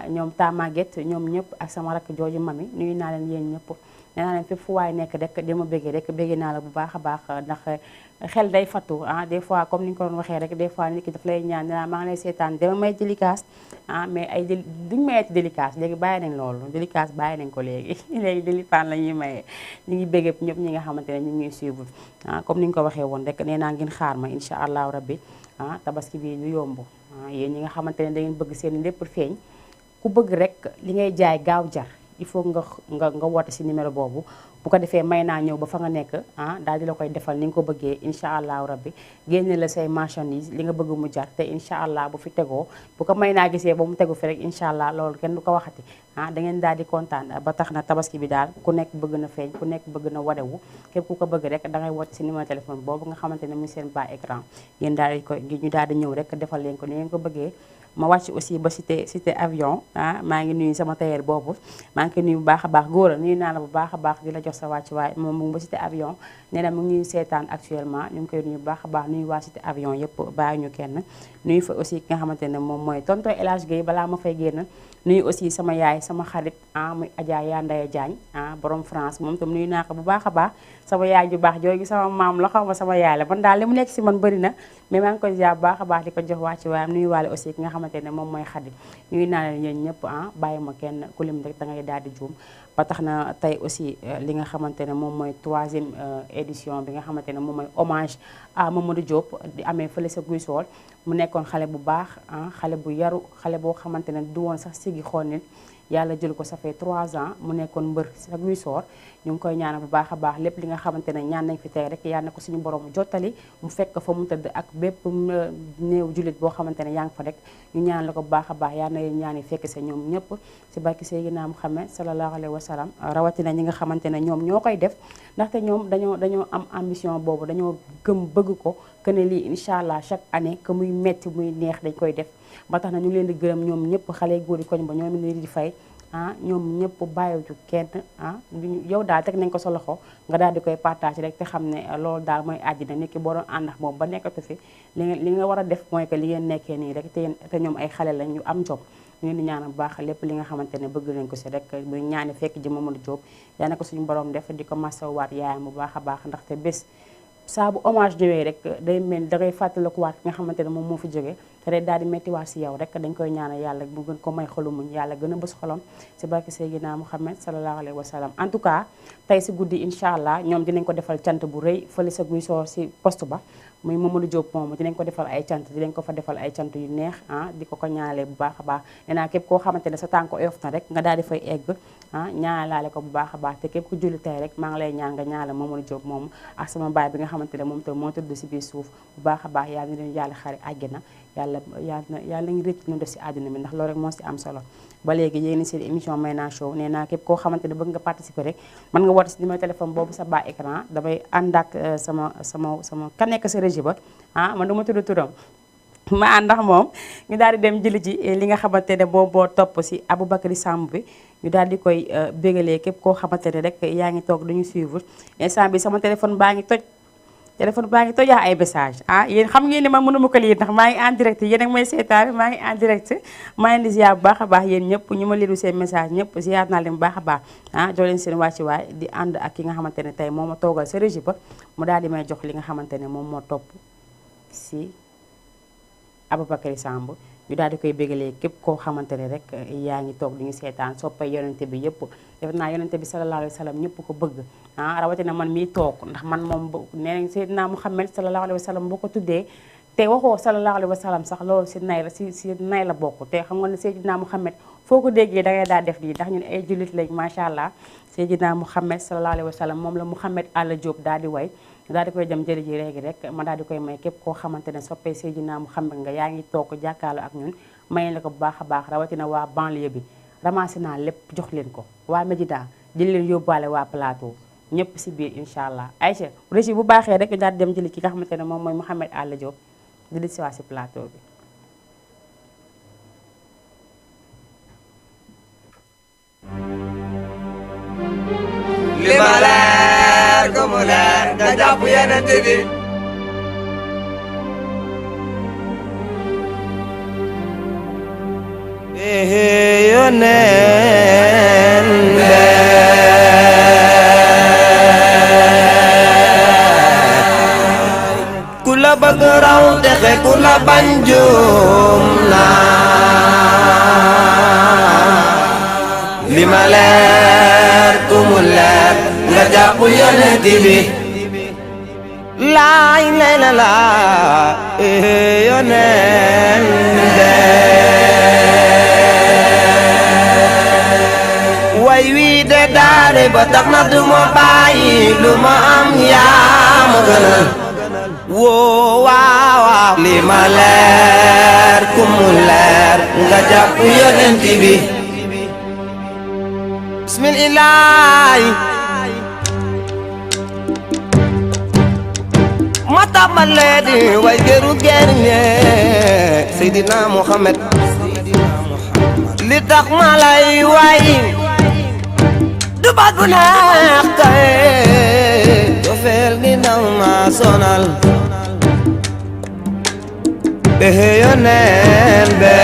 ñoom Tamaguette ñoom ñëpp ak sama rakk jooju mami nuyu naa leen yéen ñëpp nee naa leen fépp fu waay nekk rek di ma bëggee rek bëggee naa la bu baax a baax ndax xel day fattu des fois comme ni ñu ko doon waxee rek des fois nit ki daf lay ñaan nee maa ngi lay seetaan dama may délicace mais ay duñu mayeti délicace léegi bàyyi nañ loolu délicace bàyyi nañ ko léegi léegi délipaan la ñuy mayee ñu ngi bëggee ñëpp ñi nga xamante ne ñu ngi ñuy suivre comme ni ñu ko waxee woon rek nee naa ngeen xaar ma incha allahu rabbi tabaski bi du yomb yéen ñi nga xamante ne da ngeen bëgg seen lépp feeñ ku bëgg rek li ngay jaay gaaw jar il faut nga woote si numéro boobu bu ko defee may naa ñëw ba fa nga nekk daal di la koy defal ni nga ko bëggee incha allahu rabbi génne la say marchandise li nga bëgg mu jar te incha allah bu fi tegoo bu ko may naa gisee ba mu tegu fi rek incha allah loolu kenn du ko waxati da ngeen daal di kontaan ba tax na tabaski bi daal ku nekk bëgg na feeñ ku nekk bëgg na wadewu képp ku ko bëgg rek da ngay woote si numéro téléphone boobu nga xamante ne mu seen bas écran ngeen daal di koy ñu daal di ñëw rek defal leen ko ni ngeen ko bëggee ma wàcc aussi ba cité avion maa ngi nuyu sama tailleur boobu maa ngi koy nuyu bu baax a baax góor a nuyu naa la bu baax a baax di la jox sa wàcc waaye moom mu ngi ba cité avion nee na mu ngi seetaan actuellement ñu ngi koy nuyu bu baax a baax nuyu waa cité avion yëpp bàyyi ñu kenn nuyu fa aussi ki nga xamante ne moom mooy tonton El Hadj Gueye balaa ma fay génn nuyu aussi sama yaay sama xarit muy Adja Yandaye Diagne borom France moom tam nuyu naa ko bu baax a baax sama yaay ju baax jooju sama maam la xaw ma sama yaay la man daal li mu nekk si man bëri na mais maa ngi koy ziar bu baax a baax di ko jox wàcc waayam nuyu waale aussi ki nga xamante ne moom mooy xarit nuyu naa leen yéen ñëpp bàyyi ma kenn ku lim rek da ngay daal di juum ba tax na tey aussi li nga xamante ne moom mooy 3e édition bi nga xamante ne moom mooy hommage à Mamadou Diop di amee fële sa Guy Sool mu nekkoon xale bu baax xale bu yaru xale boo xamante ne du woon sax sigi xool nit yàlla jël ko ça fait 3 ans mu nekkoon mbër sa Guy Sool ñu ngi koy ñaanal bu baax a baax lépp li nga xamante ne ñaan nañ fi tey rek yàlla na ko suñu borom jottali mu fekk fa mu tëdd ak bépp néew jullit boo xamante ne yaa ngi fa rek ñu ñaan la ko bu baax a baax yàlla na leen ñaan yi fekk sa ñoom ñëpp si barki Seydina Muhammad sallallahu alayhi wa sallam rawatina ñi nga xamante ne ñoom ñoo koy def ndaxte ñoom dañoo am ambition boobu dañoo gëm bëgg ko que ne lii incha allah chaque année que muy metti muy neex dañ koy def ba tax na ñu ngi leen di gërëm ñoom ñëpp xale góor yi koñ ba ñoom leen di fay ñoom ñëpp bàyyiwuñu kenn yow daal teg nañ ko sa loxo nga daal di koy partage rek te xam ne loolu daal mooy àddina nit ki boo doon ànd ak moom ba nekkatu fi li nga war a def mooy que li ngeen nekkee nii rek te ñoom ay xale lañ ñu am jom ñu leen di ñaanal bu baax lépp li nga xamante ne bëgg nañ ko si rek bu ñaani fekk ji Mamadou Diop yaa na ko suñu borom def di ko masawaat yaayam bu baax a baax ndaxte bés saa bu hommage ñëwee rek day mel da ngay fàttalikuwaat ki nga xamante ne moom moo fi jógee te day daal di méttiwaat si yow rek dañ koy ñaanal yàlla mu gën ko may xolu muñ yàlla gën a bës xolam si barke Seydina Muhammad sallallahu alayhi wa sallam en tout cas tey si guddi incha allah ñoom dinañ ko defal cant bu rëy fële sa Guy Soor si poste ba muy Mamadou Diop moomu dinañ ko defal ay cant dinañ ko fa defal ay cant yu neex di ko ñaanalee bu baax a baax nee naa képp koo xamante ne sa tànk oyof na rek nga daal di fay egg ñaanalaale ko bu baax a baax te képp ku julli tey rek maa ngi lay ñaan nga ñaanal Mamadou Diop moomu ak sama baay bi nga xamante ne moom tam moo tëdd si biir suuf bu baax a baax yàlla na leen yàlla xari àjjana yàlla ngi rëcc ñu def si àdduna bi ndax loolu rek moo si am solo ba léegi yéen seen émission Mayna Show nee naa képp koo xamante ne bëgg nga participer rek mën nga woote si numéro téléphone boobu sa bas écran damay ànd ak sama ka nekk sa régie ba man duma tudd turam ma ànd ak moom ñu daal di dem jëli ji li nga xamante ne moom boo topp si Aboubacry Samb bi ñu daal di koy bégalee képp koo xamante ne rek yaa ngi toog duñu suivre instant bi sama téléphone baa ngi toj ay message yéen xam ngeen ni man mënuma ko lii ndax maa ngi en direct yéen ak may seetaan maa ngi en direct maa ngi leen di ziar bu baax a baax yéen ñëpp ñu ma liiru seen message ñëpp ziar naa leen bu baax a baax jox leen seen wàcci waay di ànd ak ki nga xamante ne tey moo ma toogal sa régie ba mu daal di may jox li nga xamante ne moom moo topp si Aboubacry Samb ñu daal di koy bégalee képp koo xamante ne rek yaa ngi toog duñu seetaan soppay yonente bi yëpp def naa yonente bi sallallahu alayhi wa sallam ñëpp ko bëgg rawatina man miy toog ndax man moom nee nañ Seydina Muhammad sallallahu alayhi wa sallam boo ko tuddee te waxoo sallallahu alayhi wa sallam sax loolu si nay la si nay la bokk te xam nga ne Seydina Muhammad foo ko déggee da ngay daal def lii ndax ñun ay jullit lañ macha allah Seydina Muhammad sallallahu alayhi wa sallam moom la Mouhamed Alla Diop daal di way daal di koy dem jëli ji léegi rek ma daal di koy may képp koo xamante ne soppee Seydina Muhammad nga yaa ngi toog jàkkaarloo ak ñun may la ko bu baax a baax rawatina waa banlieue bi ramassé naa lépp jox leen ko waa Médina jël leen yóbbaale waa plateau ñëpp si biir incha allah Aïcha régie bu baaxee rek ñu daal di dem jëli ki nga xamante ne moom mooy Mouhamed Alla Diop di li si waa si plateau bi li ma leer ko mu leer nga jàpp yeneen bi yoneen ku la bëgg raw texe ku la bañ juum naa li ma leer ku mu leer nga jàpp yonent bi laay lay la laa yonent way wi de daare ba tax na du ma bàyyi lu ma am yaa ma gënal woo waaw waaw li ma leer ku mu leer nga jàpp yonent bi bismillah ma tàmbalee di way gëru gërñe Seydina Muhammad li tax ma lay way du bëgg neex kay cofeel gi naw ma sonal ehe yoneen be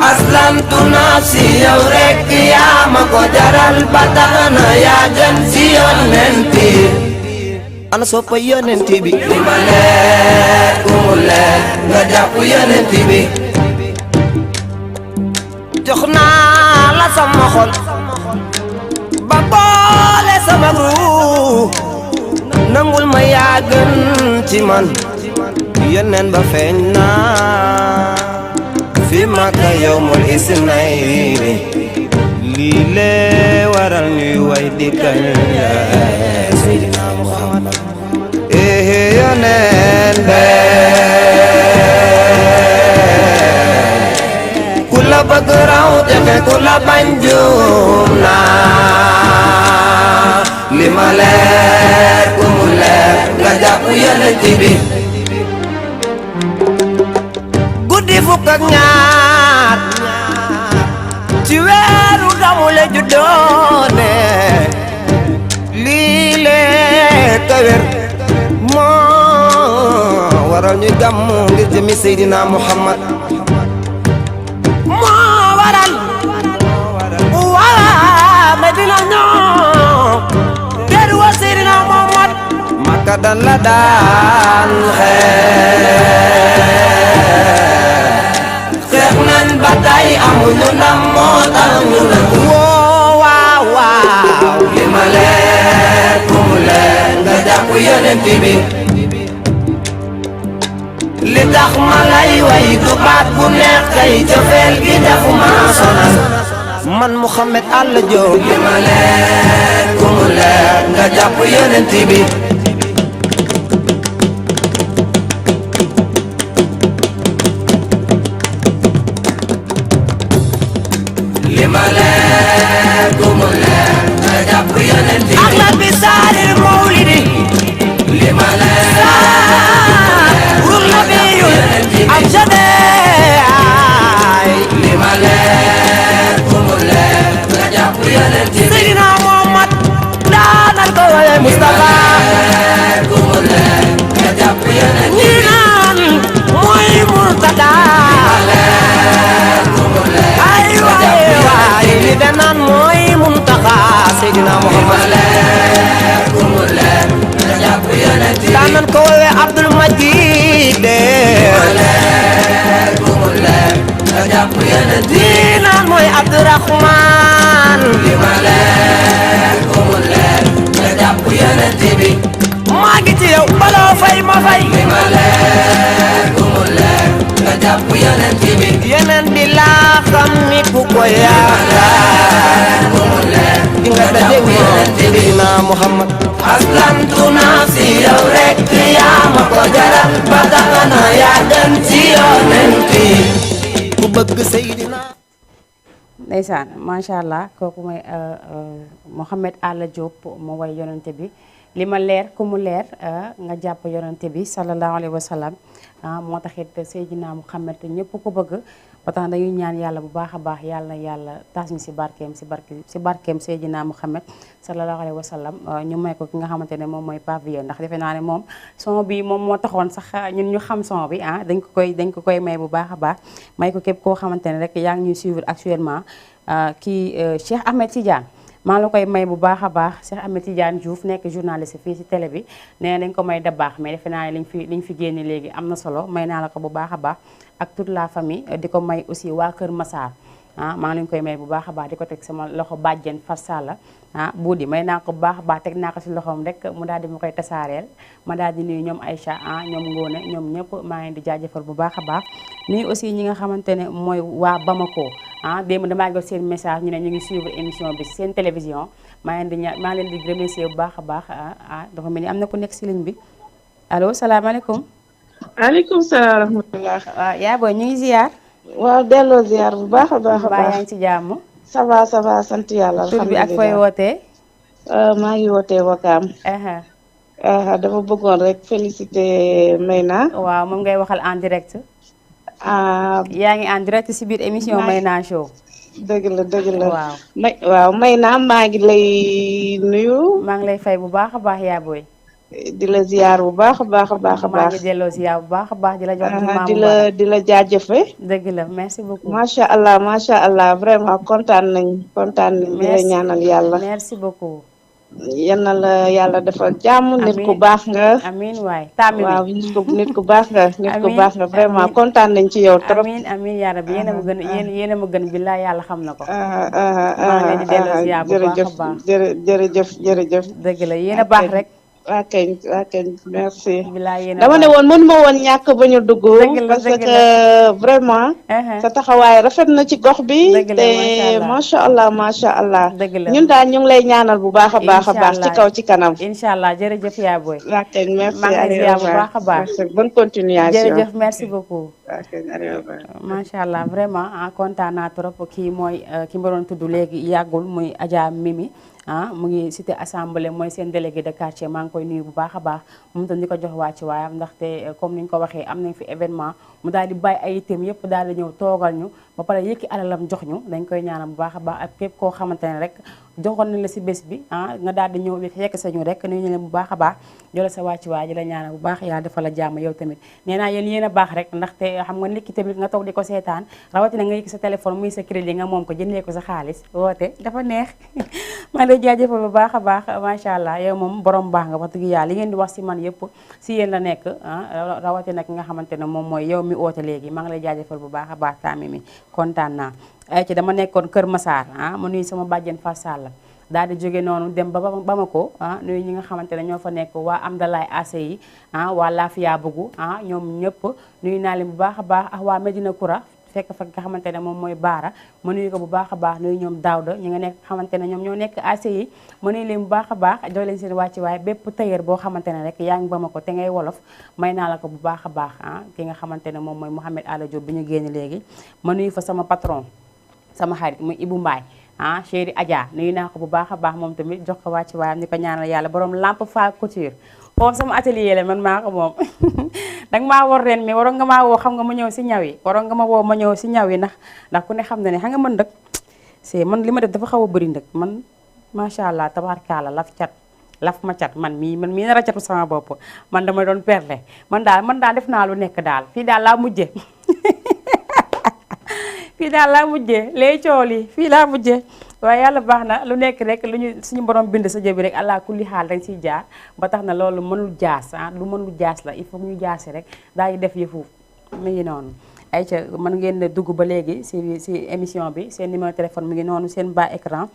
aslamtu nafsi yow rek yaa ma ko jaral ba tax na yaa gën si yonent ana soppa yonent bi li ma leer ku mu leer nga jàpp yonent bi jox naa la sama xol ba boole sama ruu nangul ma yaa gën ci man yonent ba feeñ naa fi Makka yawmul isnayni lii lee waral ñuy way di kañ Seydina Muhammad yonent be ku la bëgg raw defe ku la bañ juum naa li ma leer ku mu leer nga jàpp yonent bi guddi fukk ak ñaar ci weeru Gamu la juddoone lii lee ka wér moo waral ñuy gàmmu ngir jëmi Seydina Muhammad moo waral waa Medina ñoo teru wa Seydina Muhammad Makka dan la daan xeex nañ ba tey amuñu ndam moo tax ñu la woo waaw waaw li ma leer ku mu leer nga jàpp yonent bi li tax ma lay way du baat bu neex kay cofeel gi defu ma sonal man Mouhamed Alla Diop li ma leer ku mu leer nga jàpp yonent bi li ma leer ku mu leer nga jàpp yonent bi ak bi saaril mawlidi li ma leer wur la biyu am jadeey li ma leer ku mu leer nga jàpp yonent bi Seydina Muhammad daanal ko waye Mustafa ku mu leer nga jàpp yonent bi ñi naan mooy Murtada ay waay waay li de naan mooy Muntaxa Seydina Muhammad ku mu leer nga jàpp yonent bi daanan ko woowee Abdul Majid ku mu leer nga jàpp yonent bi li naan mooy Abdurahman li ma leer ku mu leer nga jàpp yonent bi maa ngi ci yow baloo fay ma fay li ma leer ku mu leer nga jàpp yonent bi yonent bi laa xam ni ku ko yaakaar ku mu leer di nga daje moom Seydina Muhammad aslamtu nafsi yow rek yaa ma ko jaral ba tax na yaa gën ci yonent bi ku bëgg Seydina ndeysaan macha allah kooku mooy Mouhamed Alla Diop mu way yonente bi li ma leer ku mu leer nga jàpp yonente bi sallallahu alayhi wa sallam moo taxit Seydina Mouhamed ñëpp ko bëgg ba tax dañuy ñaan yàlla bu baax a baax yàlla na yàlla taas ñu si barkeem si barkeem Seydina Mouhamed sallallahu alayhi wa sallam ñu may ko ki nga xamante ne moom mooy pavillon ndax defe naa ne moom son bi moom moo taxoon sax ñun ñu xam son bi dañ ko koy may bu baax a baax may ko képp koo xamante ne rek yaa ngi ñuy suivre actuellement kii Cheikh Ahmed Tidiane maa la koy may bu baax a baax Cheikh Ahmed Tidiane Diouf nekk journaliste fii ci télé bi nee dañ ko may da baax mais defe naa ne liñ fi génne léegi am na solo may naa la ko bu baax a baax ak toute la famille di ko may aussi waa Kër Massar maa ngi leen koy may bu baax a baax di ko teg sama loxo bàjjen Farsala buudi may naa ko bu baax a baax teg naa ko si loxoom rek mu daal di ma koy tasaareel ma daal di nuyu ñoom Aïcha ñoom Ngone ñoom ñëpp maa ngi di jaajëfal bu baax a baax nuyu aussi ñi nga xamante ne mooy waa Bamako démb damaa jot seen message ñu ne ñu ngi suivre émission bi seen télévision maa leen di remercier bu baax a baax dafa mel ni am na ku nekk si ligne bi allo salaamaaleykum. aleykum salaam wa rahmatulah. waaw yaa booy ñu ngi ziar. waaw delloo ziar bu baax a baax a mbaa baax. yaa ngi ci jàmm. ça va sant yàlla. tur bi ak fooy wootee. maa ngi wootee Wakaam. dama bëggoon rek féliciter Mayna. waaw moom ngay waxal en direct. yaa ngi en direct si biir émission Mayna Show. dëgg la waaw. waaw Mayna maa ngi lay nuyu. maa ngi lay fay bu baax a baax yaa booy. di la ziar bu baax a baax a baax a baax. maa ngi delloo ziar bu baax a baax di la jox di la jaajëfe. dëgg la merci beaucoup. macha allah vraiment kontaan nañ di la ñaanal yàlla. merci beaucoup. yal na la yàlla defal jàmm. nit ku baax nga. amiin waay taami waaw nit ku baax nga. nit ku baax nga vraiment kontaan nañ ci yow trop. amiin yaa rabbi yéen a ma gën yéen a ma gën billaay yàlla xam na ko. maa ngi leen di delloo ziar bu baax a baax jërëjëf. dëgg la yéen a baax rek. waa kañ merci. billaay yéen a dama ne woon mënuma woon ñàkk ba ñu dugg. parce que vraiment. sa taxawaay rafet na ci gox bi. te macha allah. dëgg la ñun daal ñu ngi lay ñaanal bu baax a baax ci kaw ci kanam. incha allah jërëjëf yaa booy. waa kañ merci. maa ngi lay ziar bu baax a baax. bonne continuation. jërëjëf merci beaucoup. waa kañ macha allah vraiment kontaan naa trop kii mooy ki ma doon tudd léegi yàggul muy Adja Mimi. mu ngi cité assemblée mooy seen délégué de quartier maa ngi koy nuyu bu baax a baax moom tam di ko jox wàcc waayam ndaxte comme ni ñu ko waxee am nañ fi événement mu daal di bàyyi ay itam yëpp daal di ñëw toogal ñu ba pare yëkki alalam jox ñu dañ koy ñaanal bu baax a baax ak képp koo xamante ne rek joxoon nañ la si bés bi nga daal di ñëw fekk sañu rek nuyu ñu leen bu baax a baax jola sa wàcc waay di la ñaanal bu baax yàlla defal la jàmm yow tamit nee naa yéen a baax rek ndaxte xam nga nit ki tamit nga toog di ko seetaan rawatina nga yëkki sa téléphone muy sa crédit nga moom ko jëndee ko sa xaalis woote dafa neex maa ngi lay jaajëfal bu baax a baax macha allah yow moom borom baax nga wax dëgg yàlla li ngeen di wax si man yëpp si yéen la nekk rawatina ki nga xamante ne moom mooy yow mi oote léegi maa ngi lay jaajëfal bu baax a baax taami mi kontaan naa ay ci dama nekkoon Kër Massar ma nuyu sama bàjjen Fatou Sall daal di jóge noonu dem ba Bamako nuyu ñi nga xamante ne ñoo fa nekk waa Amdalaay ACI waa Lafia Bugu ñoom ñëpp nuyu naa leen bu baax a baax ak waa Medina Koura fekk fa nga xamante ne moom mooy Baara ma nuyu ko bu baax a baax nuyu ñoom Daawda ñi nga nekk xamante ne ñoom ñoo nekk ACI ma nuyu leen bu baax a baax jox leen seen wàcc waaye bépp tailleur boo xamante ne rek yaa ngi Bamako te ngay wolof may naa la ko bu baax a baax ki nga xamante ne moom mooy Mouhamed Alla Diop bi ñu génn léegi ma nuyu fa sama patron sama xarit muy Ibou Mbaye chéri Adja nuyu naa ko bu baax a baax moom tamit jox ko wàcc waayam ni ko ñaanal yàlla borom Lamp Fall Couture foofu sama atelier la man maa ko moom danga maa war ren mi waroon nga maa woo xam nga ma ñëw si ñaw yi waroon nga ma woo ma ñëw si ñaw yi ndax ku ne xam na ne xam nga man nag c'est man li ma def dafa xaw a bëri nag man macha allah tabarkaala laf ma cat man mii nar a catu sama bopp man dama doon perle man daal def naa lu nekk daal fii daal laa mujje fii daal laa mujjee lay cool yi fii laa mujjee waaye yàlla baax na lu nekk rek lu ñu suñu borom bind sa jëbi rek allah kulli xaal dañ siy jaar ba tax na loolu mënul jaas lu mënul jaas la il faut ñu jaasi rek daal di def yëfu mi ngi noonu ay ca mën ngeen dugg ba léegi si émission bi seen numéro téléphone mi ngi noonu seen bas écran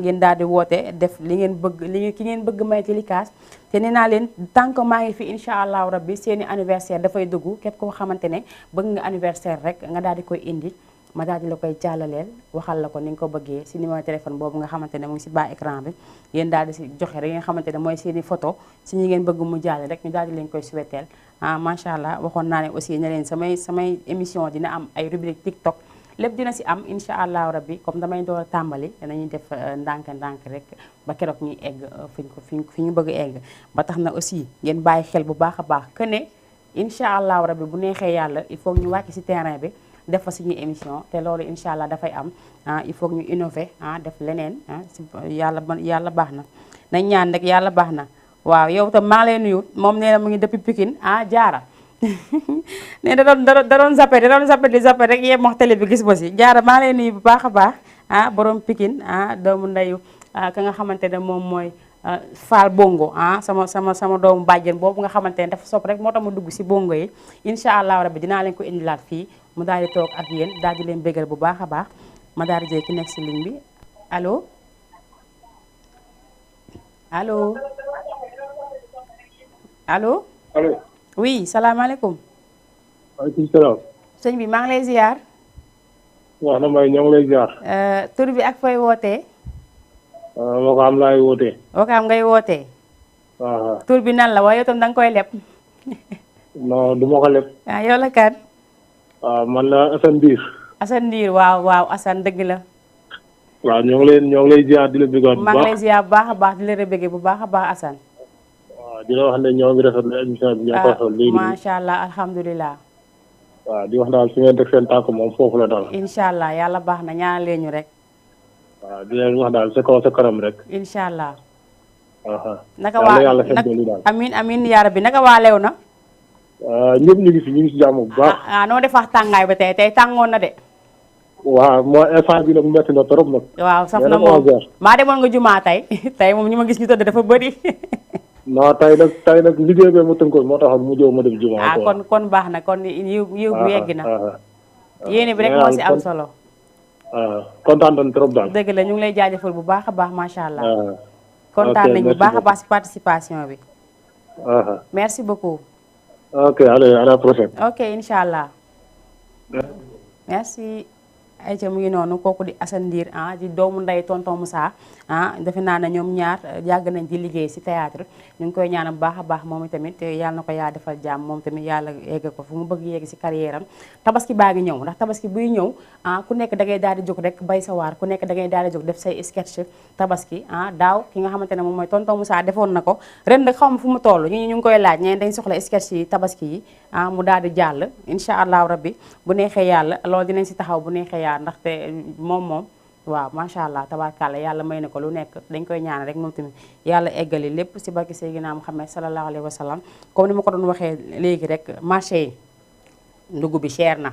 ngeen daal di woote def li ngeen bëgg ki ngeen bëgg may Télicas te nee naa leen tant que maa ngi fi incha allahu rabbi seeni anniversaire dafay dugg képp koo xamante ne bëgg nga anniversaire rek nga daal di koy indi ma daal di la koy jàllaleel waxal la ko ni nga ko bëggee si numéro téléphone boobu nga xamante ne mu ngi si bas écran bi yéen daal di si joxe rek nga xamante ne mooy seeni photo si ñi ngeen bëgg mu jàll rek ñu daal di leen koy souhaiteel macha allah waxoon naa ne aussi ne leen samay émission dina am ay rubrique TikTok lépp dina si am incha allahu rabbi comme damay door a tàmbali danañuy def ndànk rek ba keroog ñuy egg fi ñu bëgg egg ba tax na aussi ngeen bàyyi xel bu baax a baax que ne incha allahu rabbi bu neexee yàlla il faut ñu wàcc si terrain bi def fa suñuy émission te loolu incha allah dafay am il faut ñu innover def leneen yàlla baax na nañ ñaan rek yàlla baax na waaw yow tam maa ngi lay nuyu moom nee na mu ngi depuis Pikine jaara ne da doon zappe di zappe rek yéem wax télé bi gis ba si jaara maa ngi lay nuyu bu baax a baax borom Pikine doomu ndeyu ka nga xamante ne moom mooy Fall Bongo sama doomu bàjjen boobu nga xamante ne dafa sopp rek moo tax ma dugg si bongo yi incha allah rabbi dinaa leen ko indilaat fii mu daal di toog ak yéen daal di leen bégal bu baax a baax ma daal di jël ki nekk si ligne bi allo allo allo. allo. oui salaamaaleykum. waaleykum salaam. sëñ bi maa ngi lay ziar. wax na may ñoo ngi lay ziar. tur bi ak fooy wootee. Wakaam laay wootee. Wakaam ngay wootee. waaw. tur bi nan la waaye itam da nga koy leb. non du ma ko leb. ah yow la kan. waaw man la Assane Ndiir. Assane Ndiir waaw Assane dëgg la. waaw ñoo ngi lay ziar di la bëggoon bu baax. maa ngi lay ziar bu baax a baax di la bëggee bu baax a baax Assane. waaw di la wax ne ñoo ngi rafetlu émission bi. ñoo ko xool léegi macha allah alhamdulilah. waaw di wax daal fi ngeen teg seen tànk moom foofu la daal. incha allah yàlla baax na ñaanal leen ñu rek. waaw di leen wax daal sa kaw sa kanam rek. incha allah. naka waa yàlla xel daal. amiin yaa rabbi naka waa lew na. ñëpp ñu ngi fi jàmm bu baax. noo def wax tàngaay ba tey tàngoon na de. waaw mooy instant bi nag metti na trop nag. waaw saf na moom maa demoon nga jumaa tey moom ñu ma gis ñu tëdd dafa bëri. non tey nag liggéey bi mu tënkoon moo tax mu jëw ma dem jumaa. kon baax na kon yiw bu yegg na. yéene bi rek moo si am solo. kontaan nañ trop daal. dëgg la ñu ngi lay jaajëfal bu baax a baax macha allah. kontaan nañ bu baax a baax si participation bi. merci beaucoup. ok allez à la prochaine. ok incha allah. merci. ayca mu ngi noonu kooku di Assane Ndiir di doomu ndey tonton Moussa defe naa ne ñoom ñaar yàgg nañ di liggéey si théâtre ñu ngi koy ñaanal bu baax a baax moom tamit yàlla na ko yaa defal jàmm moom tamit yàlla yegg ko fu mu bëgg yegg si carrière am tabaski baa ngi ñëw ndax tabaski buy ñëw ku nekk da ngay daal di jóg rek bay sa waar ku nekk da ngay daal di jóg def say sketch tabaski daaw ki nga xamante ne moom mooy tonton Moussa defoon na ko ren nag xaw ma fu mu toll ñu ngi koy laaj ñeen dañ soxla sketch yi tabaski yi mu daal di jàll incha allahu rabbi bu neexee yàlla loolu dinañ si taxaw bu neexee yàlla ndaxte moom waaw macha allah tabaarkàlla yàlla may na ko lu nekk dañ koy ñaan rek moom tamit yàlla eggali lépp si barke Seydina Muhammad sallallahu alayhi wa sallam comme ni ma ko doon waxee léegi rek marché yi ndugg bi cher na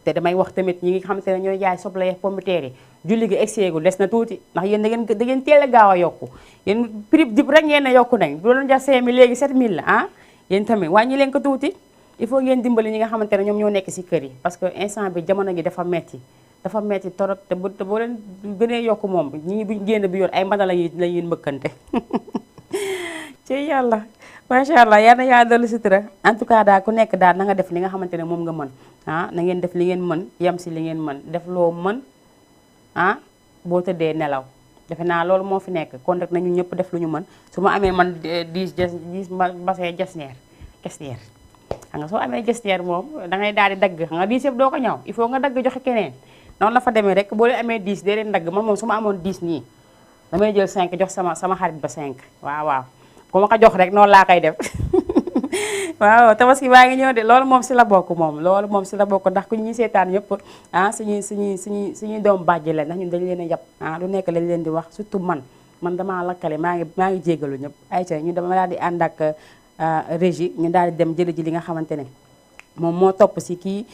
te damay wax tamit ñi nga xamante ne ñooy jaay soble ak pomme de terre yi julli gi egseegul des na tuuti ndax yéen da ngeen teel a gaaw a yokku yéen prix dib rek ngeen ne yokku nañ bu doon jar 5000 léegi 7000 la yéen tamit wàññi leen ko tuuti il faut ngeen dimbali ñi nga xamante ne ñoom ñoo nekk si kër yi parce que instant bi jamono gi dafa metti torop te boo leen gënee yokk moom ñii buñ génn bi yoon ay mbana lañuy mbëkkante ci yàlla macha allah yal na yàlla dolli sutura en tout cas daal ku nekk daal na nga def li nga xamante ne moom nga mën na ngeen def li ngeen mën yem si li ngeen mën def loo mën boo tëddee nelaw defe naa loolu moo fi nekk kon rek nañu ñëpp def lu ñu mën su ma amee man 10 bassin jasneer xam nga soo amee gestionnaire moom da ngay daal di dagg xam nga 10 yëpp doo ko ñaw il faut nga dagg joxe keneen noonu la fa demee rek boo leen amee 10 dee leen dagg man moom su ma amoon 10 nii damay jël 5 jox sama xarit ba 5 waaw ku ma ko jox rek noonu laa koy def waaw tabaski baa ngi ñëw de loolu moom si la bokk ndax ku ñuy seetaan yëpp suñuy doom bàjji la ndax ñun dañ leen a yab lu nekk lañ leen di wax surtout man damaa lakkale maa ngi jégalu ñëpp ayca ñu dama daal di ànd ak régie ñu daal di dem jëli ji li nga xamante ne moom moo topp si ki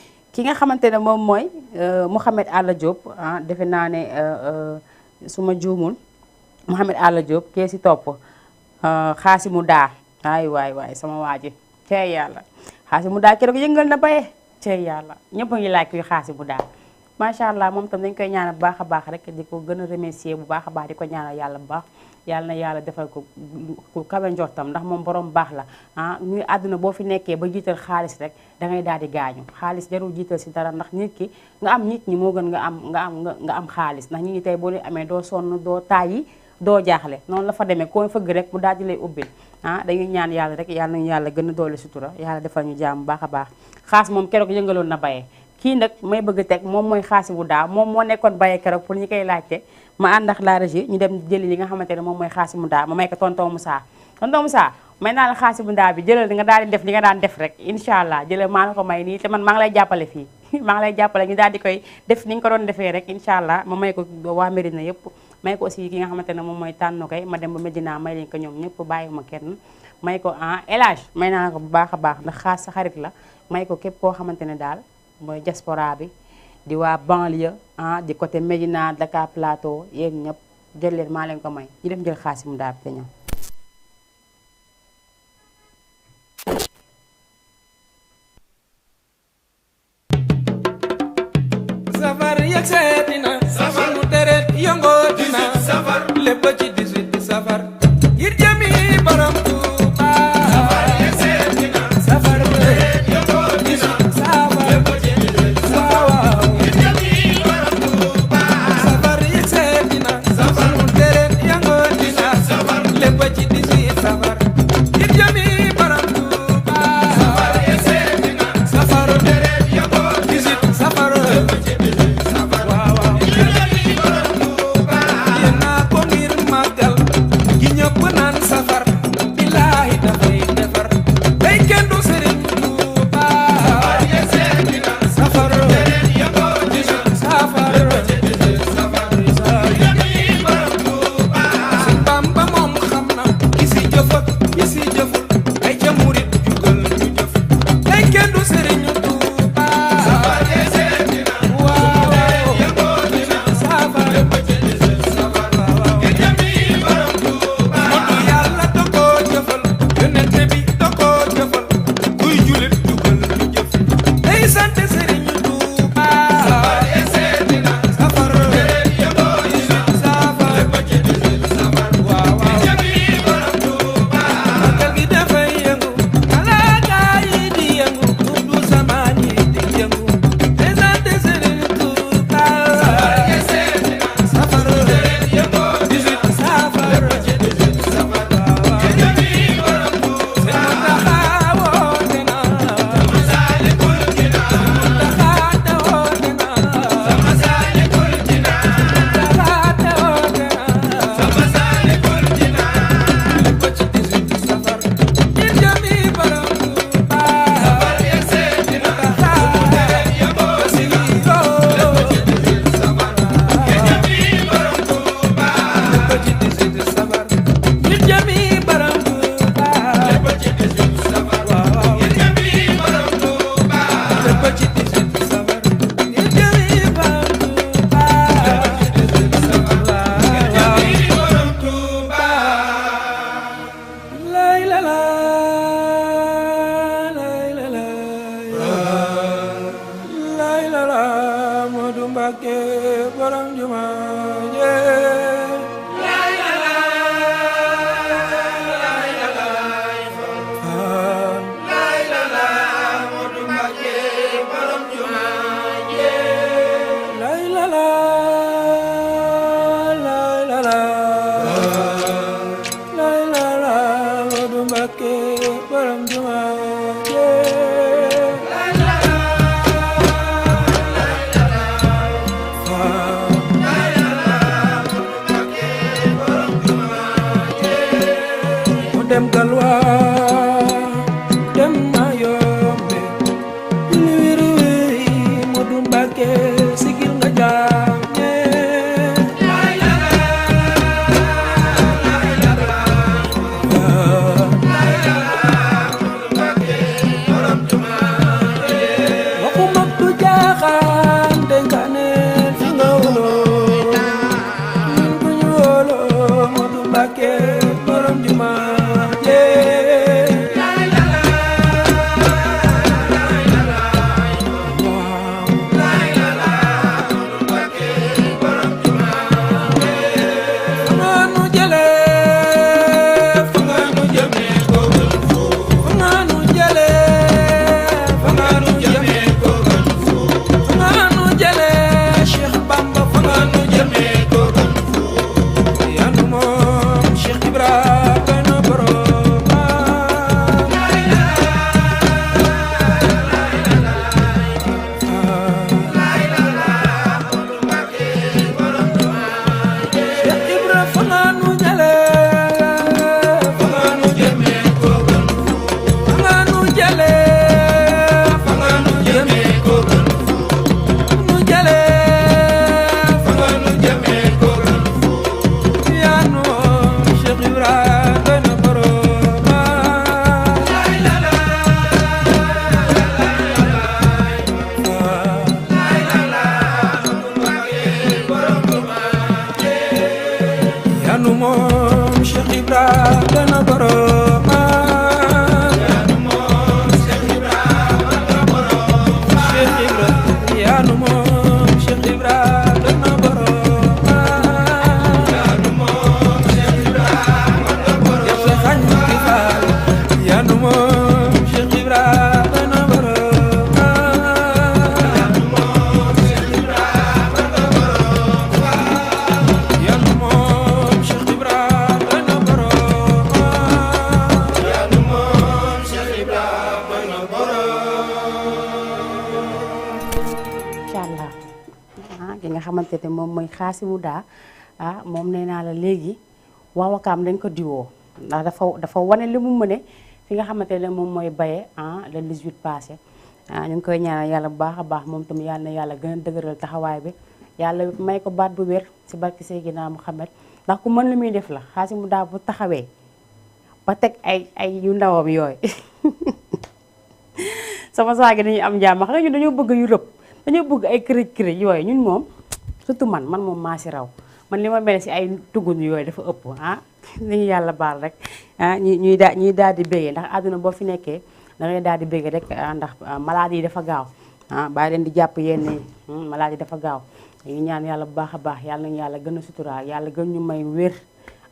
nga xamante ne moom mooy Mouhamed Alla Diop defe naa ne su ma juumul Mouhamed Alla Diop kee si topp Xaasimu Daa waay sama waa ji cey yàlla Xaasimu Daa keroog yëngal na baye cey yàlla ñëpp a ngi laaj kuy Xaasimu Daa macha allah moom tam dañ koy ñaanal bu baax a baax rek di ko gën a remercier bu baax a baax di ko ñaanal yàlla bu baax yàlla na yàlla defal ko ku kawe njortam ndax moom borom baax la ñuy àdduna boo fi nekkee ba jiital xaalis rek da ngay daal di gaañu xaalis jarul jiital si dara ndax nit ki nga am nit ñi moo gën nga am xaalis ndax nit ñi tey boo leen amee doo sonn doo tàyyi doo jaaxle noonu la fa demee koo fëgg rek mu daal di lay ubbil dañuy ñaan yàlla rek yàlla nañu yàlla gën a doole sutura yàlla defal ñu jaam bu baax a baax xaas moom keroog yëngaloon na bayee kii nag may bëgg teg moom mooy Xaasimu Daa moom moo nekkoon bayee keroog pour ñi koy laajte ma ànd ak la régie ñu dem jëli li nga xamante ne moom mooy Xaasimu Daa ma may ko tonton Moussa may naa la Xaasimu Daa bi jëlal nga daal di def li nga daan def rek incha allah jëlal maa la ko may nii te man maa ngi lay jàppale fii maa ngi lay jàppale ñu daal di koy def ni nga ko doon defee rek incha allah ma may ko waa Médina yëpp may ko aussi ki nga xamante ne moom mooy tànn koy ma dem ba Médina may leen ko ñoom ñëpp bàyyiwuma kenn may ko élage may naa ko bu baax a baax ndax xaas sa xarit la may ko képp koo xamante ne daal mooy diaspora bi di waa banlieue di côté Médina Dakar Plateau yéen ñëpp jël leen maa leen ko may ñu dem jël Xaasimu Daa bi te ñëw. safar yegg seeti na safar mu deret yëngoo dina safar lépp ci 18 safar ngir jëmi borom Tuuba safar yegg seeti na safar mu deret yëngoo dina safar lépp ci jëlee fa nga nu jëmee ko gën nu jëlee fa nga nu jëmee ko gën yaa nu Cheikh Ibrahima doy na borom lay la la yaa nu moom Cheikh Ibrahima doy na borom yaa nu moom Cheikh Ibrahima doy na borom Cheikh Ibrahima yaa nu moom Cheikh Ibrahima doy na borom yaa nu moom Cheikh Ibrahima doy na borom yow sa xañ ki faal yaa nu moom Cheikh Ibrahima doy na borom yaa nu moom Cheikh Ibrahima doy na borom yaa nu moom Cheikh Ibrahima doy na borom yaa nu moom Cheikh Ibrahima doy na incha allah ki nga xamante ne moom mooy Xaasimu daa moom nee naa la léegi waa Wakaam dañ ko diwoo ndax dafa wane li mu mëne fi nga xamante ne moom mooy baye le 18 passé ñu ngi koy ñaanal yàlla bu baax a baax moom tamit yàlla na yàlla gën a dëgëral taxawaay bi yàlla may ko baat bu wér ci barki Seydina Muhammad ndax ku mën lu muy def la Xaasimu daa bu taxawee ba teg ay yu ndawam yooyu sama saa gi dañuy am jàmm xam nga ñun dañoo bëgg yu rëb dañoo bëgg ay kërëj kërëj yooyu ñun moom surtout man moom maa si raw man li ma mel si ay tugun yooyu dafa ëpp nañu yàlla baal rek ñuy daal di béggee ndax àdduna boo fi nekkee da ngay daal di béggee rek ndax maladie yi dafa gaaw bàyyi leen di jàpp yenn yi maladie yi dafa gaaw ñu ñaan yàlla bu baax a baax yàlla nañu yàlla gën a suturaal yàlla gën ñu may wér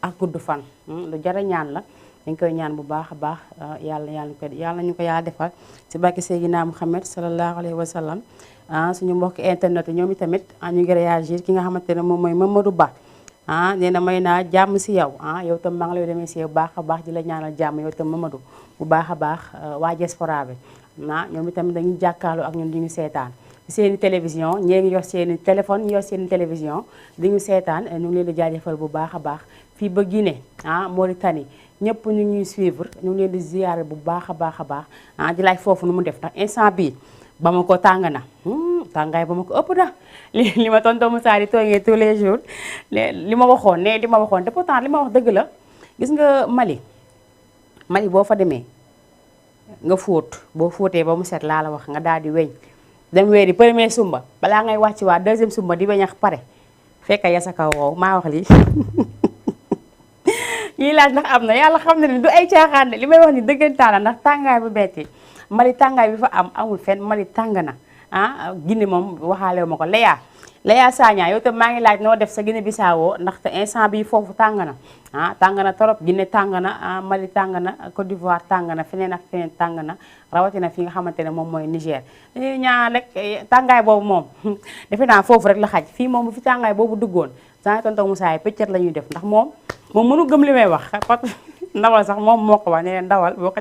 ak gudd fan lu jara ñaan la dañ koy ñaan bu baax a baax yàlla ñu ko yàlla defal ci barke Seydina Muhammad sallallahu alayhi wa sallam suñu mbokk internet yi ñoom itamit ñu ngi réagir ki nga xamante ne moom mooy Mamadou Ba nee na may naa jàmm si yow yow tam maa ngi lay remercier bu baax a baax di la ñaanal jàmm yow tam Mamadou bu baax a baax waa diaspora bi ñoom itamit dañuy jàkkaarloo ak ñun di ñu seetaan seeni télévision ñee ngi yor seeni téléphone ñu yor seeni télévision di ñu seetaan ñu ngi leen di jaajëfal bu baax a baax fii ba Guinée Mauritanie ñëpp ñu ñuy suivre ñu ngi leen di ziyaare bu baax a baax a baax di laaj foofu nu mu def ndax instant bii ba ma ko tàng na tàngaay ba ma ko ëpp na li ma tonton Moussa di toogee tous les jours li ma waxoon te pourtant li ma wax dëgg la gis nga Mali boo fa demee nga fóot boo fóotee ba mu set laa la wax nga daal di weñ dem weeri premier sumba balaa ngay wàcc waa deuxième sumba di weñax pare fekk ya sa kaw wow maa wax lii ñii laaj ndax am na yàlla xam na ne du ay caaxaan de li may wax ni dëggantaan la ndax tàngaay bu betti Mali tàngaay bi fa amul fenn Mali tàng na Guinée moom waxaale ma ko Léa Sagna yow tam maa ngi laaj noo def sa Guinée Bissau ndaxte instant bi foofu tàng na tàng na trop Guinée tàng na Mali tàng na Côte d'Ivoire tàng na feneen ak feneen tàng na rawatina fi nga xamante ne moom mooy Niger dañuy ñaan rek tàngaay boobu moom defe naa foofu rek la xaj fii moom bu fi tàngaay boobu duggoon sans tonton Moussa yi pëccet la ñuy def ndax moom mënu gëm li may wax parce que ndawal sax moom moo ko wax ne ndawal boo ko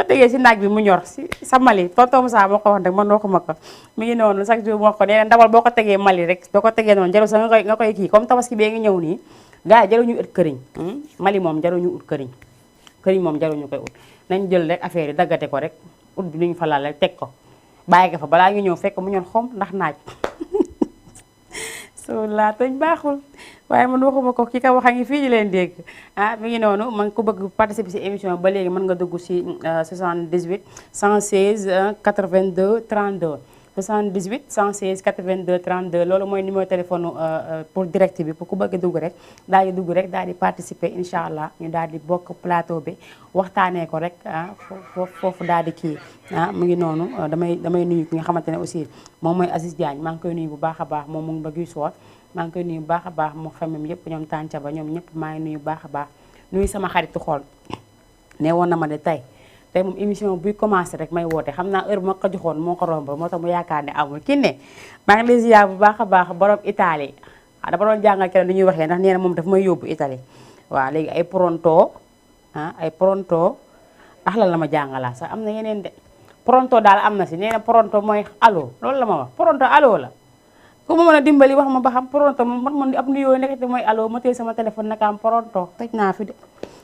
tegee si naaj bi mu ñor si sa Mali tonton Moussa moo ko wax rek man waxuma ko mi ngi noonu chaque jour moo ko nee na ndawal boo ko tegee Mali rek doo ko tegee noonu jarul sax nga koy kii comme tabaski bee ngi ñëw nii gars yi jaruñu ut këriñ Mali moom jaruñu ut këriñ moom jaruñu koy ut nañ jël rek affaire yi daggate ko rek ut bi lu ñu fa laal rek teg ko bàyyi ko fa balaa ñu ñëw fekk mu ñor xom ndax naaj so laa tëj baaxul waaye man waxuma ko ki ka wax a ngi fii di leen dégg mi ngi noonu man ku bëgg participer ci émission ba léegi mën nga dugg ci 78 116 82 32 78 116 82 32 loolu mooy numéro téléphone pour direct bi pour ku bëgg dugg rek daal di participer incha allah ñu daal di bokk plateau bi waxtaanee ko rek foofu daal di kii mu ngi noonu damay nuyu ki nga xamante ne aussi moom mooy Aziz Diagne maa ngi koy nuyu bu baax a baax moom mu ngi ba Guy Soor maa ngi koy nuyu bu baax a baax mu famille yëpp ñoom tànca ba ñoom ñëpp maa ngi nuyu bu baax a baax nuyu sama xaritu xool ne woon na ma de tey moom émission buy commencé rek may woote xam naa heure bu ma ko joxoon moo ko romb moo tax mu yaakaar ne amul ki ne maa ngi lay ziar bu baax a baax borom Italie dama doon jàngal keneen du ñuy waxee ndax nee na moom daf may yóbbu Italie waaw léegi ay pronto ndax lan la ma jàngalaa sax am na yeneen de pronto daal am na si nee na pronto mooy allo loolu la ma wax pronto allo la ku ma mën a dimbali wax ma ba xam pronto man ab nuyoo nekkati mooy allo ma téye sama téléphone naka am pronto toj naa fi de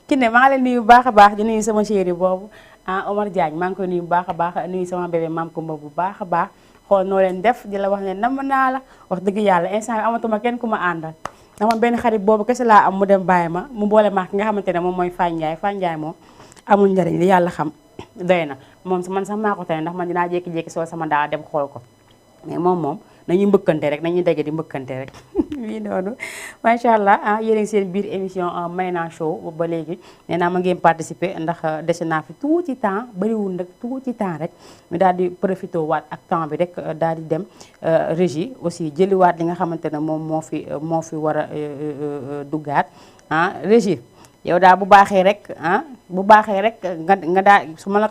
ki ne maa ngi leen nuyu bu baax a baax di nuyu sama chéri boobu Omar Diagne maa ngi koy nuyu bu baax a baax nuyu sama bébé maam Kumba bu baax a baax xool noo leen def di la wax ne nam naa la wax dëgg yàlla instant bi amatuma kenn ku ma àndal dama benn xarit boobu kese laa am mu dem bàyyi ma mu boole ma ki nga xamante ne moom mooy Fane Ndiaye moom amul njariñ li yàlla xam doy na moom man sax maa ko tane ndax man dinaa jékki-jékki soo sama daa dem xool ko mais moom nañuy mbëkkante rek nañuy daje di mbëkkante rek wii noonu macha allah yéen a ngi seen biir émission Mayna Show ba léegi nee naa ma ngeen participer ndax dese naa fi tuuti temps bariwul nag tuuti temps rek ñu daal di profité waat ak temps bi rek daal di dem régie aussi jëliwaat li nga xamante ne moom moo fi war a duggaat régie yow daal bu baaxee rek nga daal su ma la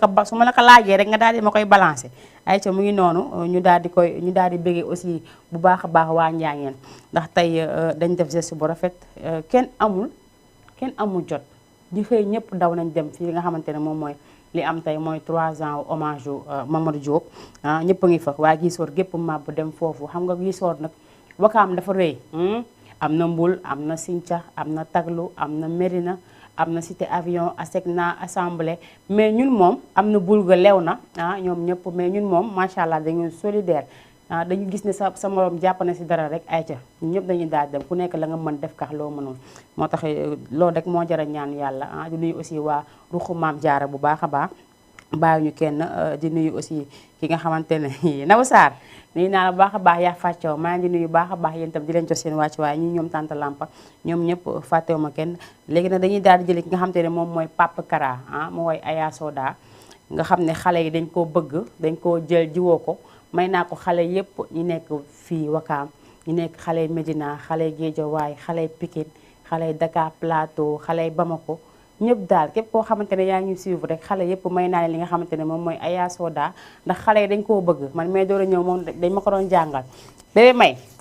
ko laajee rek nga daal di ma koy balancer ayca mu ngi noonu ñu daal di bëggee aussi bu baax a baax waa Njaañeen ndax tey dañ def geste bu rafet kenn amul jot di xëy ñëpp daw nañ dem fii nga xamante ne moom mooy li am tey mooy 3 ans hommage u Mamadou Diop ñëpp a ngi fa waa Gisoor gépp màbb dem foofu xam nga Gisoor nag Wakaam dafa rëy am na Mbul am na Sinca am na Taglu am na Mérina am na Cité Avion Asecna Assemblée mais ñun moom am na Bulga lew na ñoom ñëpp mais ñun moom macha allah dañu solidaire dañu gis ne sa morom jàpp na si dara rek ayca ñun ñëpp dañuy daal dem ku nekk la nga mën def kax loo mënoon moo tax loolu rek moo jar a ñaan yàlla di nuyu aussi waa ruxu Maam Jaara bu baax a baax bàyyi ñu kenn di nuyu aussi ki nga xamante ne Naw Sarr nuyu naa la baax a baax yaa fàccew maa ngi nuyu baax a baax yéen itam di leen jox seen wàcc waaye ñi ñoom Tante Lampa ñoom ñëpp fàttewuma kenn léegi nag dañuy daal di jëli ki nga xamante ne moom mooy Papa Kara mu woy Aya Soda nga xam ne xale yi dañ koo bëgg dañ koo jël jiwoo ko may naa ko xale yëpp ñu nekk fii Wakaam ñu nekk xale Médina xale Guédiawaye xale Pikine xale Dakar Plateau xale Bamako ñëpp daal képp koo xamante ne yaa ngi suivre rek xale yëpp may naa leen li nga xamante ne moom mooy Aya Soda ndax xale yi dañ koo bëgg man may door a ñëw moom dañ ma ko doon jàngal bébé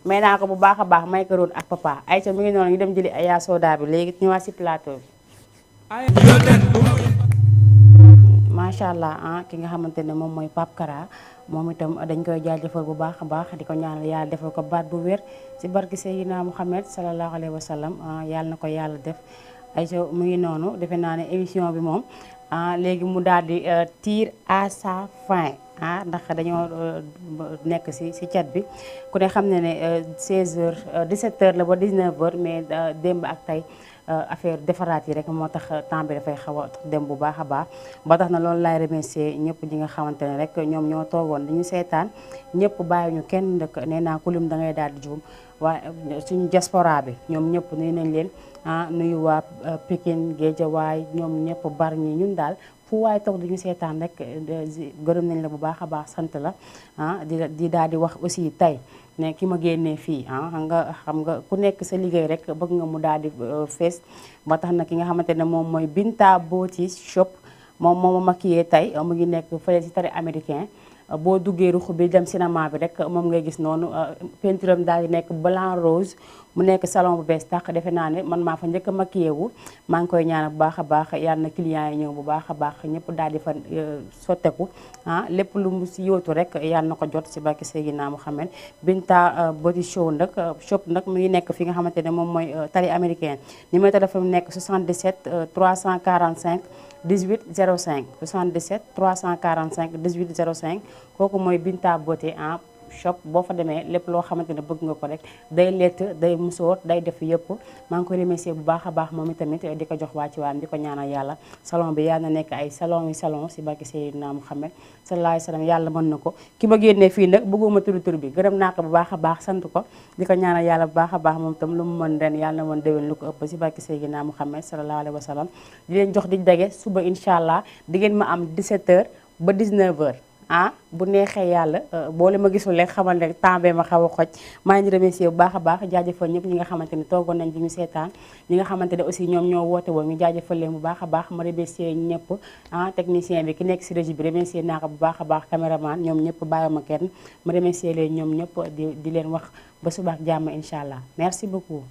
may naa ko bu baax a baax may ko roon ak papa ayca mi ngi noonu ñu dem jëli Aya Soda bi léegi ñëwaat si plateau bi macha allah ki nga xamante ne moom mooy Pape Kara moom itam dañ koy jaajëfal bu baax a baax di ko ñaanal yàlla defal ko baat bu wér si barki Seydina Muhammad sallallahu alayhi wa sallam yàlla na ko yàlla def ayca mu ngi noonu defe naa ne émission bi moom léegi mu daal di tire à sa fin ndax dañoo nekk si cat bi ku ne xam ne ne 16h 17h la ba 19h mais démb ak tey affaire defaraat yi rek moo tax temps bi dafay xaw a dem bu baax a baax ba tax na loolu laay remercier ñëpp ñi nga xamante ne rek ñoom ñoo toogoon dañu seetaan ñëpp bàyyi ñu kenn dëkk nee naa ku lim da ngay daal di juum waaye suñu diaspora bi ñoom ñëpp nuyu nañ leen nuyu waa Pikine Guédiawaye ñoom ñëpp bari ñi ñun daal fu waaye toog duñu seetaan rek gërëm nañ la bu baax a baax sant la di daal di wax aussi tey ne ki ma génnee fii xam nga ku nekk sa liggéey rek bëgg nga mu daal di fees ba tax na ki nga xamante ne moom mooy Binta Beauty Shop moom moo ma maquillé tey mu ngi nekk fële si tari américain boo duggee ruxu bi dem cinéma bi rek moom ngay gis noonu peinture am daal di nekk blanc rose mu nekk salon bu bees tax defe naa ne man maa fa njëkk a maquillé wu maa ngi koy ñaanal bu baax a baax yàlla na clients yi ñëw bu baax a baax ñëpp daal di fa sotteku lépp lu mu si yóotu rek yàlla na ko jot si barke Seydina Muhammad Binta Body Show nag shop nag mu ngi nekk fi nga xamante ne moom mooy tali américain numéro téléphone nekk 77 345 18 05 77 345 18 05 kooku mooy Binta Beauté shop boo fa demee lépp loo xamante ne bëgg nga ko rek day lett day musóor day def yëpp maa ngi koy remercier bu baax a baax moom itamit di ko jox waa ci waan di ko ñaanal yàlla salon bi yàlla na nekk ay salon si barke Seydina Muhammad sallallahu alayhi wa sallam yàlla mën na ko ki ma génnee fii nag bëgguma tur bi gërëm naa ko bu baax a baax sant ko di ko ñaanal yàlla bu baax a baax moom itam lu mu mën ren yàlla na mën déwén lu ko ëpp si barke Seydina Muhammad sallallahu alayhi wa sallam di leen jox di dage suba incha allah di ngeen ma am 17h ba 19h bu neexee yàlla boole ma gisul rek xamal ne temps bee ma xaw a xoj maa ngi remercier bu baax a baax jaajëfal ñëpp ñi nga xamante ne toogoon nañ di ñu seetaan ñi nga xamante ne aussi ñoom ñoo woote woon ñu jaajëfal leen bu baax a baax ma remercier ñëpp technicien bi ki nekk si régie bi remercier naa ko bu baax a baax caméraman ñoom ñëpp bàyyi ma kenn ma remercier leen ñoom ñëpp di leen wax ba suba ak jàmm incha allah merci beaucoup